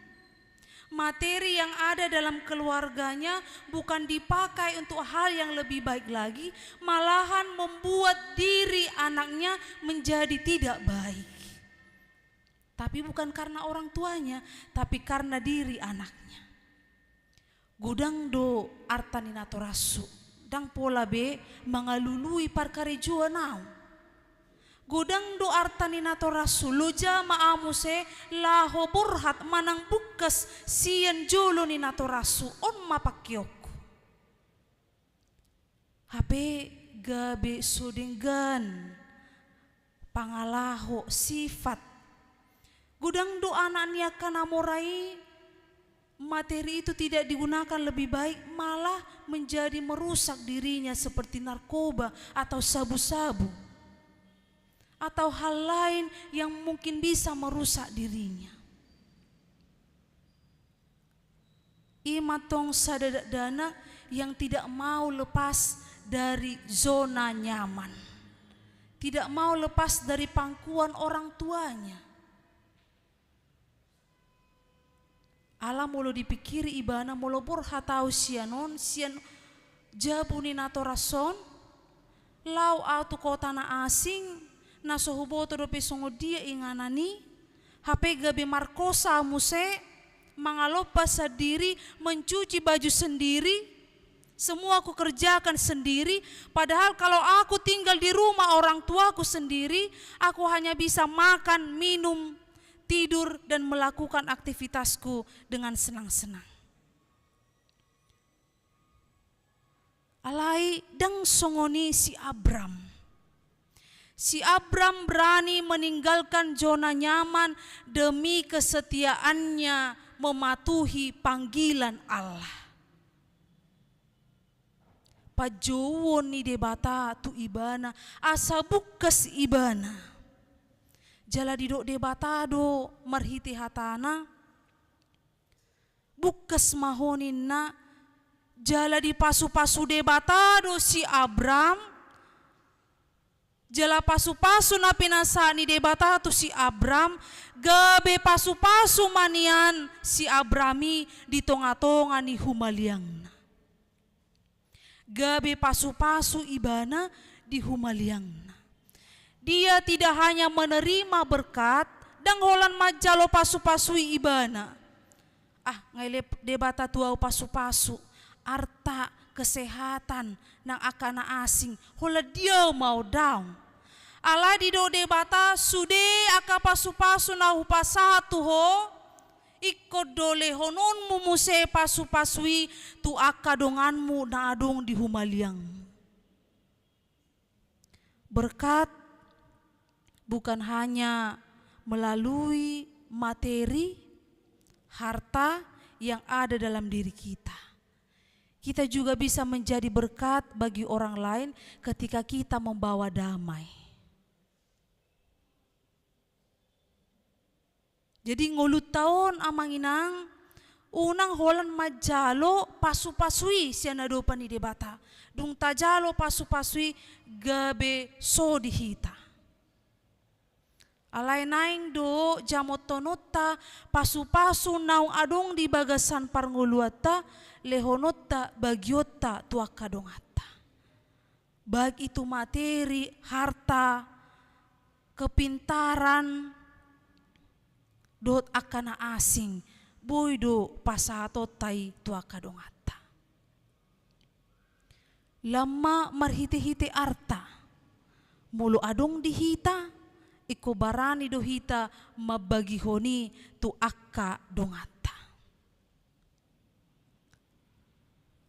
Materi yang ada dalam keluarganya bukan dipakai untuk hal yang lebih baik lagi, malahan membuat diri anaknya menjadi tidak baik. Tapi bukan karena orang tuanya, tapi karena diri anaknya. Godang do arta ni natorashu, ndang pola be mangalului parkarejoan ahu. Godang do arta ni natorashu, loja ma ahu muse laho borhat manang bungkas sian jolo ni natorashu, on ma pangkeonku. Hape gabe so denggan pangalaho sifat. Godang do anak ni angka na mora i, materi itu tidak digunakan lebih baik, malah menjadi merusak dirinya seperti narkoba atau sabu-sabu, atau hal lain yang mungkin bisa merusak dirinya. I ma tong sada dakdanak yang tidak mau lepas dari zona nyaman, tidak mau lepas dari pangkuan orang tuanya. Ala molo dipingkiri ibana, molo borhat ahu sian on, sian jabu ni natoras on, laho ahu tu kota na asing, na so huboto dope songon dia inganan i, hape gabe markosa ahu muse, mangalompa sandiri, mencuci baju sendiri, semua kukerjakan sendiri, padahal kalau aku tinggal di rumah orang tuaku sendiri, aku hanya bisa makan, minum, tidur, dan melakukan aktivitasku dengan senang-senang. Alai ndang songon i si Abram. Si Abram berani meninggalkan zona nyaman demi kesetiaannya mematuhi panggilan Allah. Panjouon ni Debata tu ibana, asa bungkas ibana. Jala didok Debata do marhite hatana, bungkas ma ho ninna, jala dipasupasu Debata do si Abram, jala pasupasu na pinasahat ni Debata tu si Abram, gabe pasupasu ma nian si Abram i di tongatonga ni humaliangna. Gabe pasupasu ibana di humaliangna. Dia tidak hanya menerima berkat, ndang holan manjalo pasupasu i ibana. Ah, nga i le Debata tu ahu pasupasu, arta, kesehatan, nang angka na asing, holan di ahu ma on, daong. Alai didok Debata, sude angka pasupasu na hupasahat tu ho, ingkon do lehononmu muse pasupasu i tu angka donganmu na adong di humaliangmu. Berkat bukan hanya melalui materi, harta yang ada dalam diri kita. Kita juga bisa menjadi berkat bagi orang lain ketika kita membawa damai. Jadi, ngolunta on, amang inang, unang holan manjalo pasupasu i sian adopan ni Debata. Dung tajalo pasupasu i, gabe so di hita. Alai naeng do jamothononta pasupasu naung adong di bagasan parngoluanta, lehononta bagionta tu angka donganta. Baik itu materi, harta, kepintaran, dohot angka na asing, boi do pasahatonta i tu angka donganta. Lam ma marhitehite arta, molo adong di hita, ingkon barani do hita mambagihon i tu angka donganta.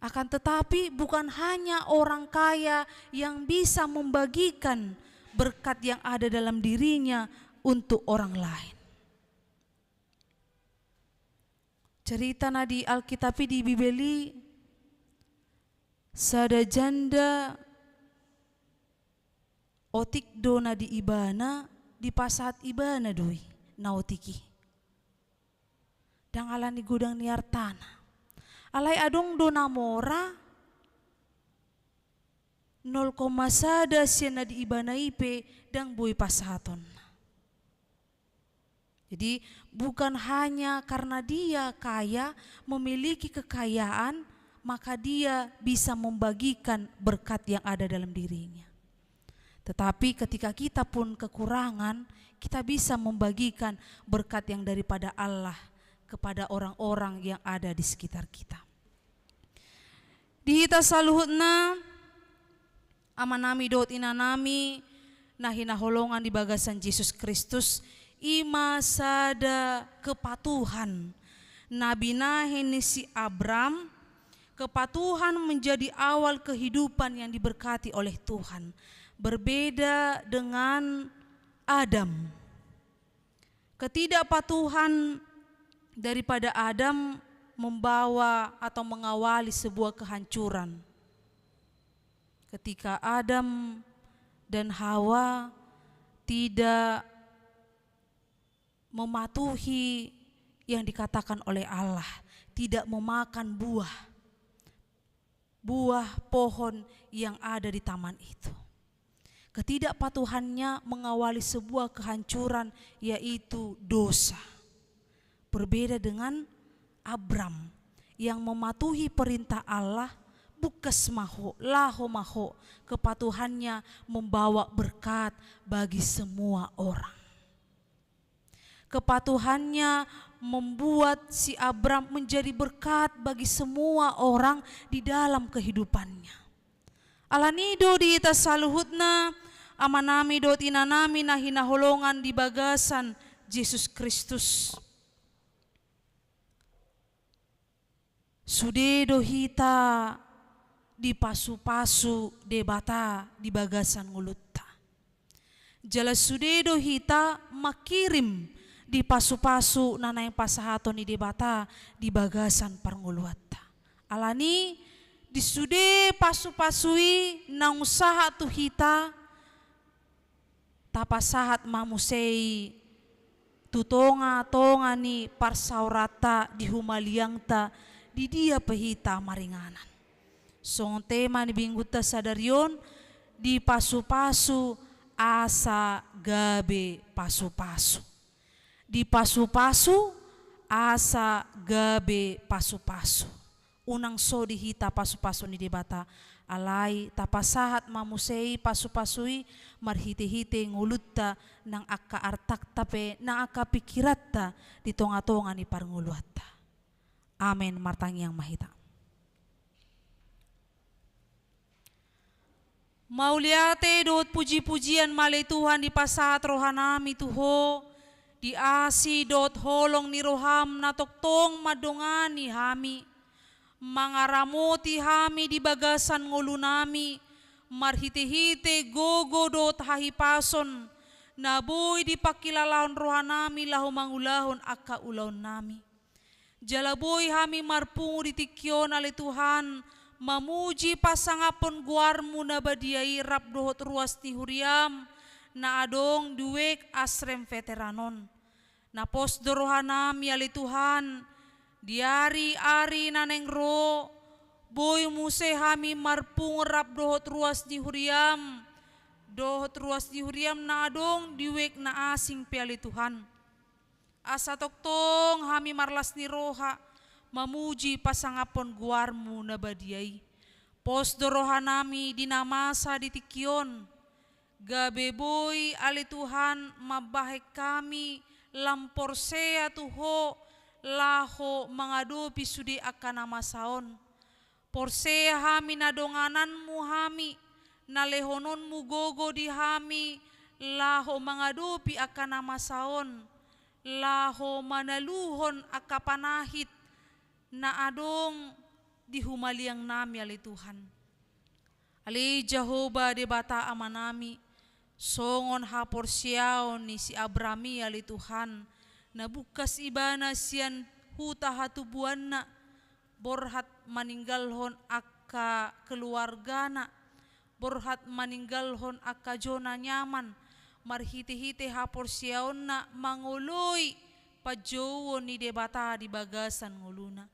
Akan tetapi, bukan hanya orang kaya yang bisa membagikan berkat yang ada dalam dirinya untuk orang lain. Cerita na di Alkitab i, di Bibel i, sada janda, otik do na di ibana, dipasahat ibana do i na otik i. Ndang ala ni godang ni artana. Alai adong do na mora, nol koma sada sian na di ibana i pe ndang boi pasahatonna. Jadi, bukan hanya karena dia kaya, memiliki kekayaan, maka dia bisa membagikan berkat yang ada dalam dirinya. Tetapi ketika kita pun kekurangan, kita bisa membagikan berkat yang daripada Allah kepada orang-orang yang ada di sekitar kita. Di hita saluhutna, amanami dohot inanami na hinaholongan di bagasan Jesus Kristus, i ma sada kepatuhan na binahen ni si Abram. Kepatuhan menjadi awal kehidupan yang diberkati oleh Tuhan. Berbeda dengan Adam. Ketidakpatuhan daripada Adam membawa atau mengawali sebuah kehancuran. Ketika Adam dan Hawa tidak mematuhi yang dikatakan oleh Allah, tidak memakan buah, buah pohon yang ada di taman itu. Ketidakpatuhannya mengawali sebuah kehancuran, yaitu dosa. Berbeda dengan Abram yang mematuhi perintah Allah, bungkas ma ho, laho ma ho, kepatuhannya membawa berkat bagi semua orang. Kepatuhannya membuat si Abram menjadi berkat bagi semua orang di dalam kehidupannya. Alani do di hita saluhutna, amanami dohot inanami na hinaholongan di bagasan Jesus Kristus. Sude do hita dipasupasu Debata di bagasan ngolunta. Jala sude do hita mangkirim di pasu-pasu na naeng pasahaton ni Debata di bagasan parngoluanta. Alani, di sude pasu-pasu i naung sahat tu hita, tapasahat ma muse i tu tonga-tonga ni parsaoranta, di humaliangta, di dia pe hita maringanan. Songon tema ni minggunta sadari on, di pasu-pasu asa gabe pasu-pasu. Di pasu-pasu asa gabe pasu-pasu. Unang so di hita pasu-pasu ni Debata, alai tapasahat ma muse i pasu-pasu i marhite-hite ngolunta, nang angka artanta pe, nang angka pingkiranta di tonga-tonga ni parngoluanta. Amen. Martangiang ma hita. Mauliate dohot puji-pujian ma ale Tuhan dipasahat rohanami tu Ho, di asi dohot holong ni roham na tongtong mandongani hami, mangaramoti hami di bagasan ngolunami, marhite-hite gogo dohot hahipason na boi dipangkilalahon rohanami laho mangulahon angka ulaonnami. Jala boi hami marpungu di tingki on ale Tuhan, mamuji pasangaphon goarmu na badia i rap dohot ruas ni huriam na adong di Wijk Asrem Veteran on. Na pos do rohanami ale Tuhan, di ari-ari na naeng ro, boi muse hami marpungu rap dohot ruas ni huriam, dohot ruas ni huriam na adong di Wijk na asing pe ale Tuhan. Asa tongtong hami marlas ni roha, mamuji pasangaphon goarmu na badia i. Pos do rohanami di na masa di tingki on, gabe boi ale Tuhan mambahen hami lam porsea tu Ho, laho mangadopi sude angka na masa on. Porsea hami na dongananmu hami, na lehononmu gogo di hami, laho mangadopi angka na masa on, laho manaluhon angka panahit na adong di humaliangnami ale Tuhan. Ale Jahowa Debata Amanami, songon haporseaon ni si Abraham i ale Tuhan, na bungkas ibana sian huta hatubuanna, borhat maninggalhon angka keluargana, borhat maninggalhon angka zona nyaman, marhite-hite haporseaonna mangoloi panjouon ni Debata di bagasan ngoluna.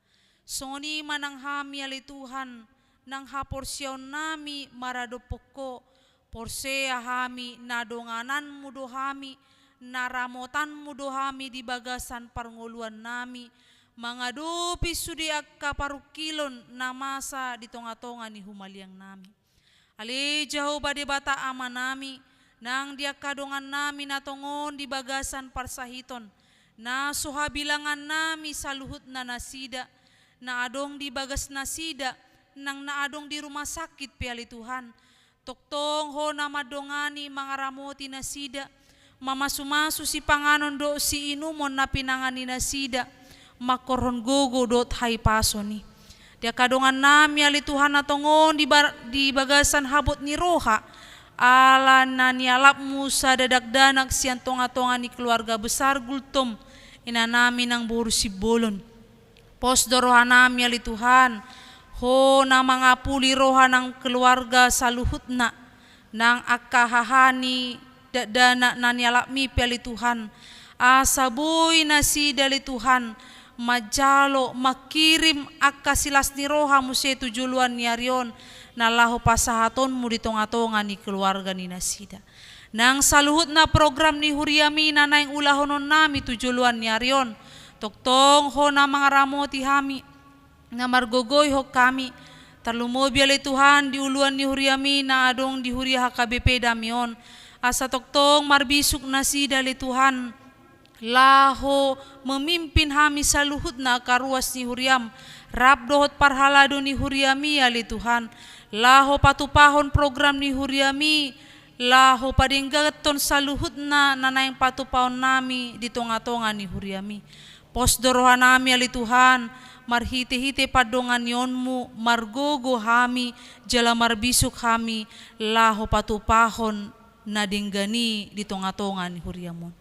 Songon i ma nang hami ale Tuhan, nang haporseaonnami maradophon Ho, porsea hami na dongananmu do hami, na ramotanmu do hami di bagasan parngoluannami, mangadopi sude angka parungkilon na masa di tonga-tonga ni humaliangnami. Ale Jahowa Debata Amanami, nang di angka dongannami na tongon di bagasan parsahiton, na so habilangannami saluhutna nasida, na adong di bagas nasida, nang na adong di rumah sakit pe ale Tuhan, tongtong Ho na mandongani mangaramoti nasida, mamasu-masu sipanganon dohot siinumon na pinangan ni nasida, mangkorhon gogo dohot hahipason i. Di angka dongannami ale Tuhan na tongon di bar-, di bagasan habot ni roha, ala na nialapmu sada dakdanak sian tonga-tonga ni keluarga besar Gultom, inanami nang boru Simbolon. Pos do rohanami ale Tuhan, Ho na mangapuli roha nang keluarga saluhutna, nang angka haha ni dakdanak na nialapmi pe ale Tuhan, asa boi nasida ale Tuhan, manjalo, mangkirim angka silas ni roha muse tu joloan ni ari on, na laho pasahatonmu di tonga-tonga ni keluarga ni nasida. Nang saluhutna program ni huriami na naeng ulahononnami tu joloan ni ari on, tongtong Ho na mangaramoti hami, na margogoihon hami, tarlumobi ale Tuhan di uluan ni huriami na adong di huria H K B P Dame on, asa tongtong marbisuk nasida ale Tuhan, laho memimpin hami saluhutna angka ruas ni huriam, rap dohot parhalado ni huriami ale Tuhan, laho patupahon program ni huriami, laho padengganhon saluhutna na naeng patupahonnami di tonga-tonga ni huriami. Pos do rohanami ale Tuhan, marhite-hite pandonganionmu, margogo hami, jala marbisuk hami, laho patupahon na denggan i di tonga-tonga ni huriam on.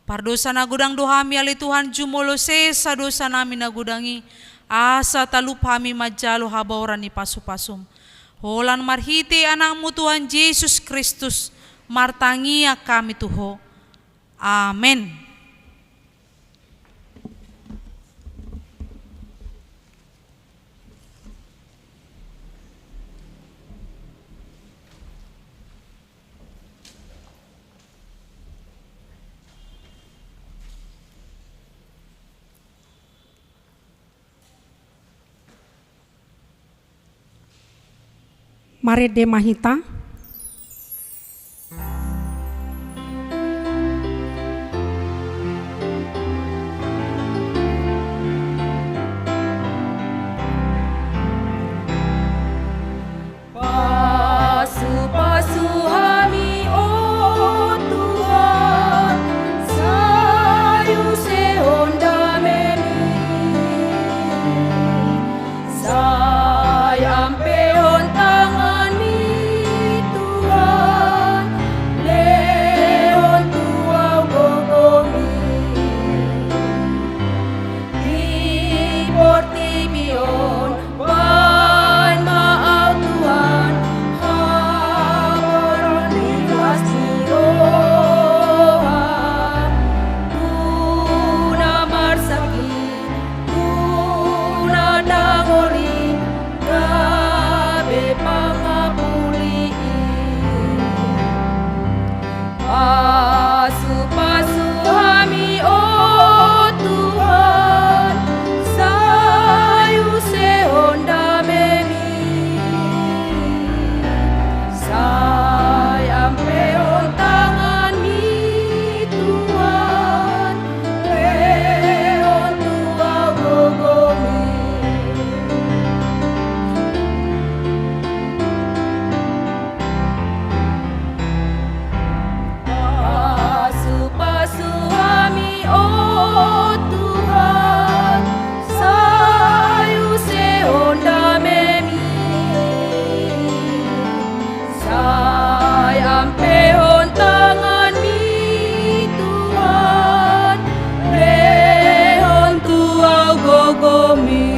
Pardosa na godang do hami ale Tuhan, jumolo sesa dosanami na godang i, asa talup hami manjalo habaoran ni pasupasum. Holan marhite Anakmu Tuhan Jesus Kristus, martangiang hami tu Ho. Amen. Marende ma hita. Pasupasu hami, o Tuhan, sai usehon damemi, sai ampehon tanganmi, Tuhan, lehon tu ahu gogomi. Di portibi on, baen ma ahu Tuhan, habaoran ni las ni roha, tu na marsakit, tu na dangol i, gabe pangapuli i. Pasupasu hami, o Tuhan, sai usehon damemi, sai ampehon tanganmi, Tuhan, lehon tu ahu gogomi. Pasupasu hami, o Tuhan, sai usehon damemi, sai ampehon tanganmi, Tuhan, lehon tu ahu gogomi.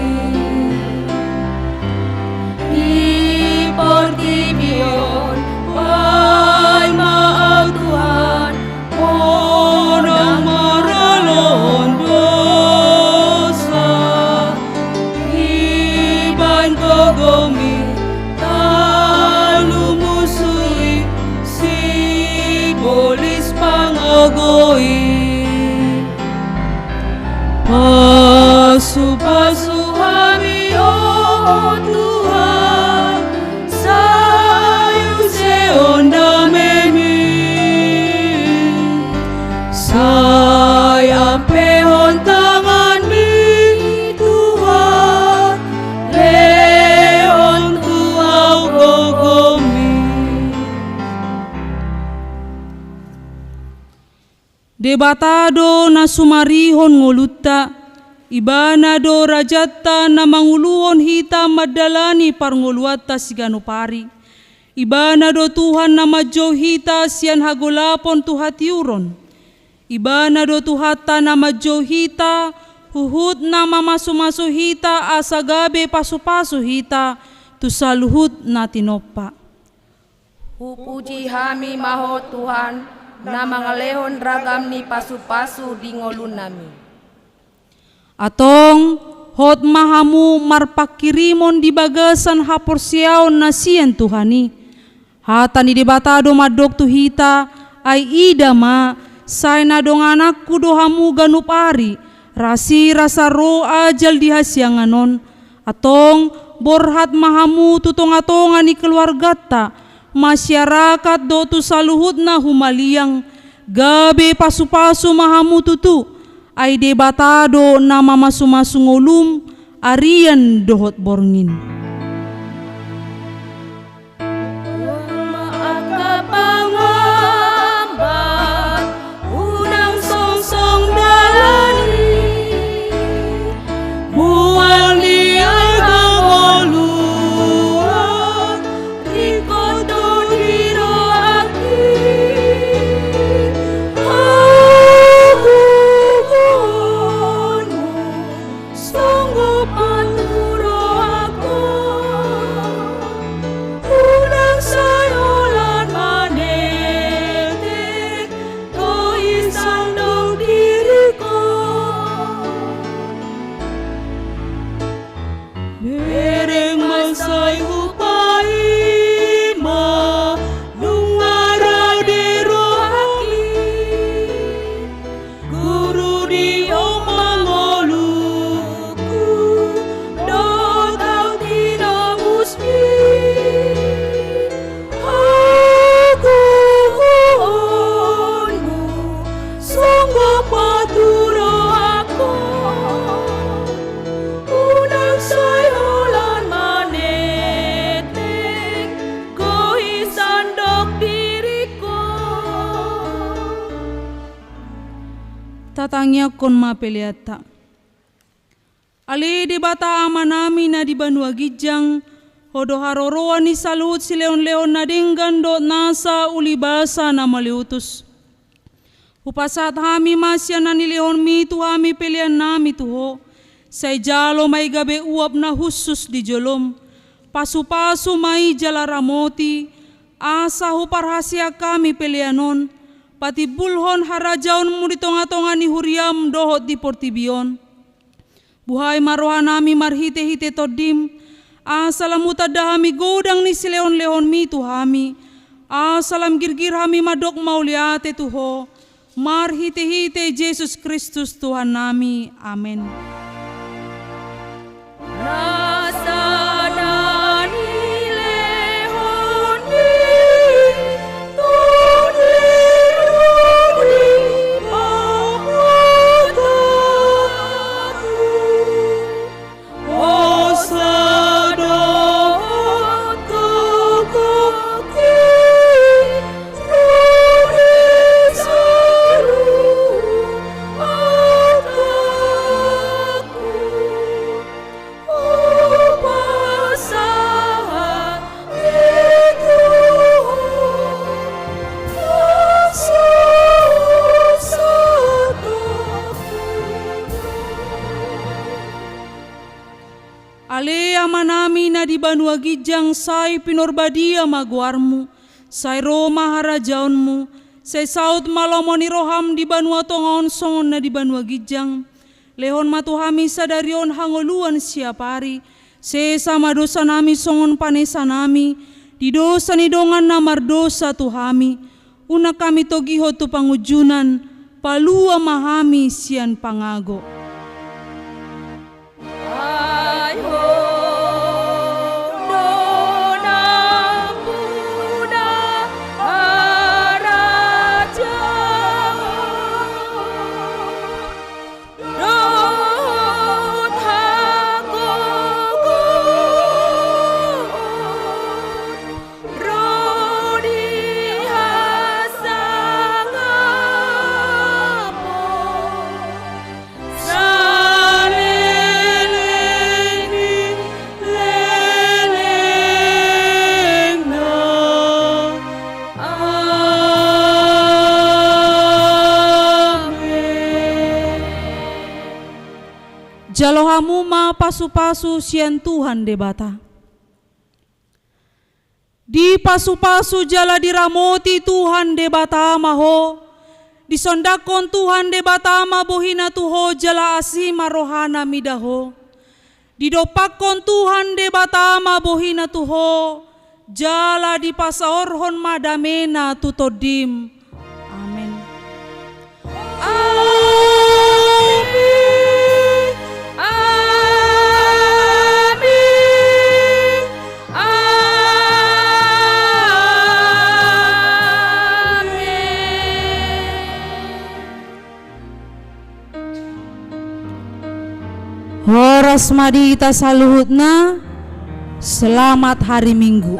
Di portibi on, baen ma ahu Tuhan, unang maralohon dosa, dibaen gogomi, talup musu i, sibolis pangago i. Pasupasu hami, o Tuhan, sai usehon damemi, sai ampehon tanganmi, Tuhan, lehon tu ahu gogomi. Debata do na sumarihon ngolunta, Ibana do rajanta na manguluhon hita mandalani parngoluanta siganup ari. Ibana do Tuhan na manjou hita sian hagolapon tu hatiuron. Ibana do Tuhanta na manjou hita, huhut na mamasumasu hita asa gabe pasupasu hita tu saluhut na tinompa. Hupuji hami ma Ho Tuhan, na mangalehon ragam ni pasupasu di ngolunami. Antong, hot ma hamu marpangkirimon di bagasan haporseaon na sian Tuhan i. Hata ni Debata do mandok tu hita, ai ida ma, sai na dongananku do hamu ganup ari, rasirasa ro ajal di hasiangan on. Antong, borhat ma hamu tu tongatonga ni keluarganta, masyarakat dohot tu saluhutna humaliang, gabe pasupasu ma hamu tutu, ai Debata do na mamasumasu ngolum, arian dohot borngin. Angka pangambat, unang songsong dalan i, mual ni angka ngolu, ringkot do dirohaki. Ahu Bereng ma sai hupaima, nunga rade rohami, Guru, di on ma ngolungku, dohot au tinobusmi. Hagogoonmu songgop ma tu rohangku, unang sai holan maneknek, gohi sandok diringku. Tatangiangkon ma peleanta. Ale Debata Amanami na di banua ginjang, Ho do haroroan ni saluhut silehonlehon na denggan dohot nasa ulibasa na mauliutus. Hupasahat hami ma sian na nilehonmi tu hami peleannami tu Ho, sai jalo ma i gabe uap na hushus di jolom. Pasupasu ma i jala ramoti, asa huparhaseang hami pelean on patimbulhon harajaonmu di tongatonga ni huriam dohot di portibi on. Buhai ma rohanami marhitehite Tondim, asa lam hutanda hami godang ni silehonlehonmi tu hami, asa lam girgir hami mandok mauliate tu Ho, marhitehite Jesus Kristus Tuhannami. Amen. Ale Amanami na di banua ginjang, sai pinarbadia ma goarmu, sai ro ma harajaonmu, sai saut ma lomo ni roham di banua tonga on songon na di banua ginjang. Lehon ma tu hami sadari on hangoluan siap ari, sesa ma dosanami songon panesanami di dosa ni dongan na mardosa tu hami, unang hami togihon tu pangunjunan, palua ma hami sian pangago. Ai Ho do nampuna harajaon dohot hagogoon ro di hasangapon saleleng ni lelengna. Amen. Jalo hamu ma pasupasu sian Tuhan Debata. Dipasupasu jala diramoti Tuhan Debata ma ho. Disondangkon Tuhan Debata ma bohina tu ho jala asi ma rohana mida ho. Didompakkon Tuhan Debata ma bohina tu ho, jala dipasaorhon ma damena tu tondim. Amen. Amen. Amen. Amen. Horas ma di hita saluhutna. Selamat hari Minggu.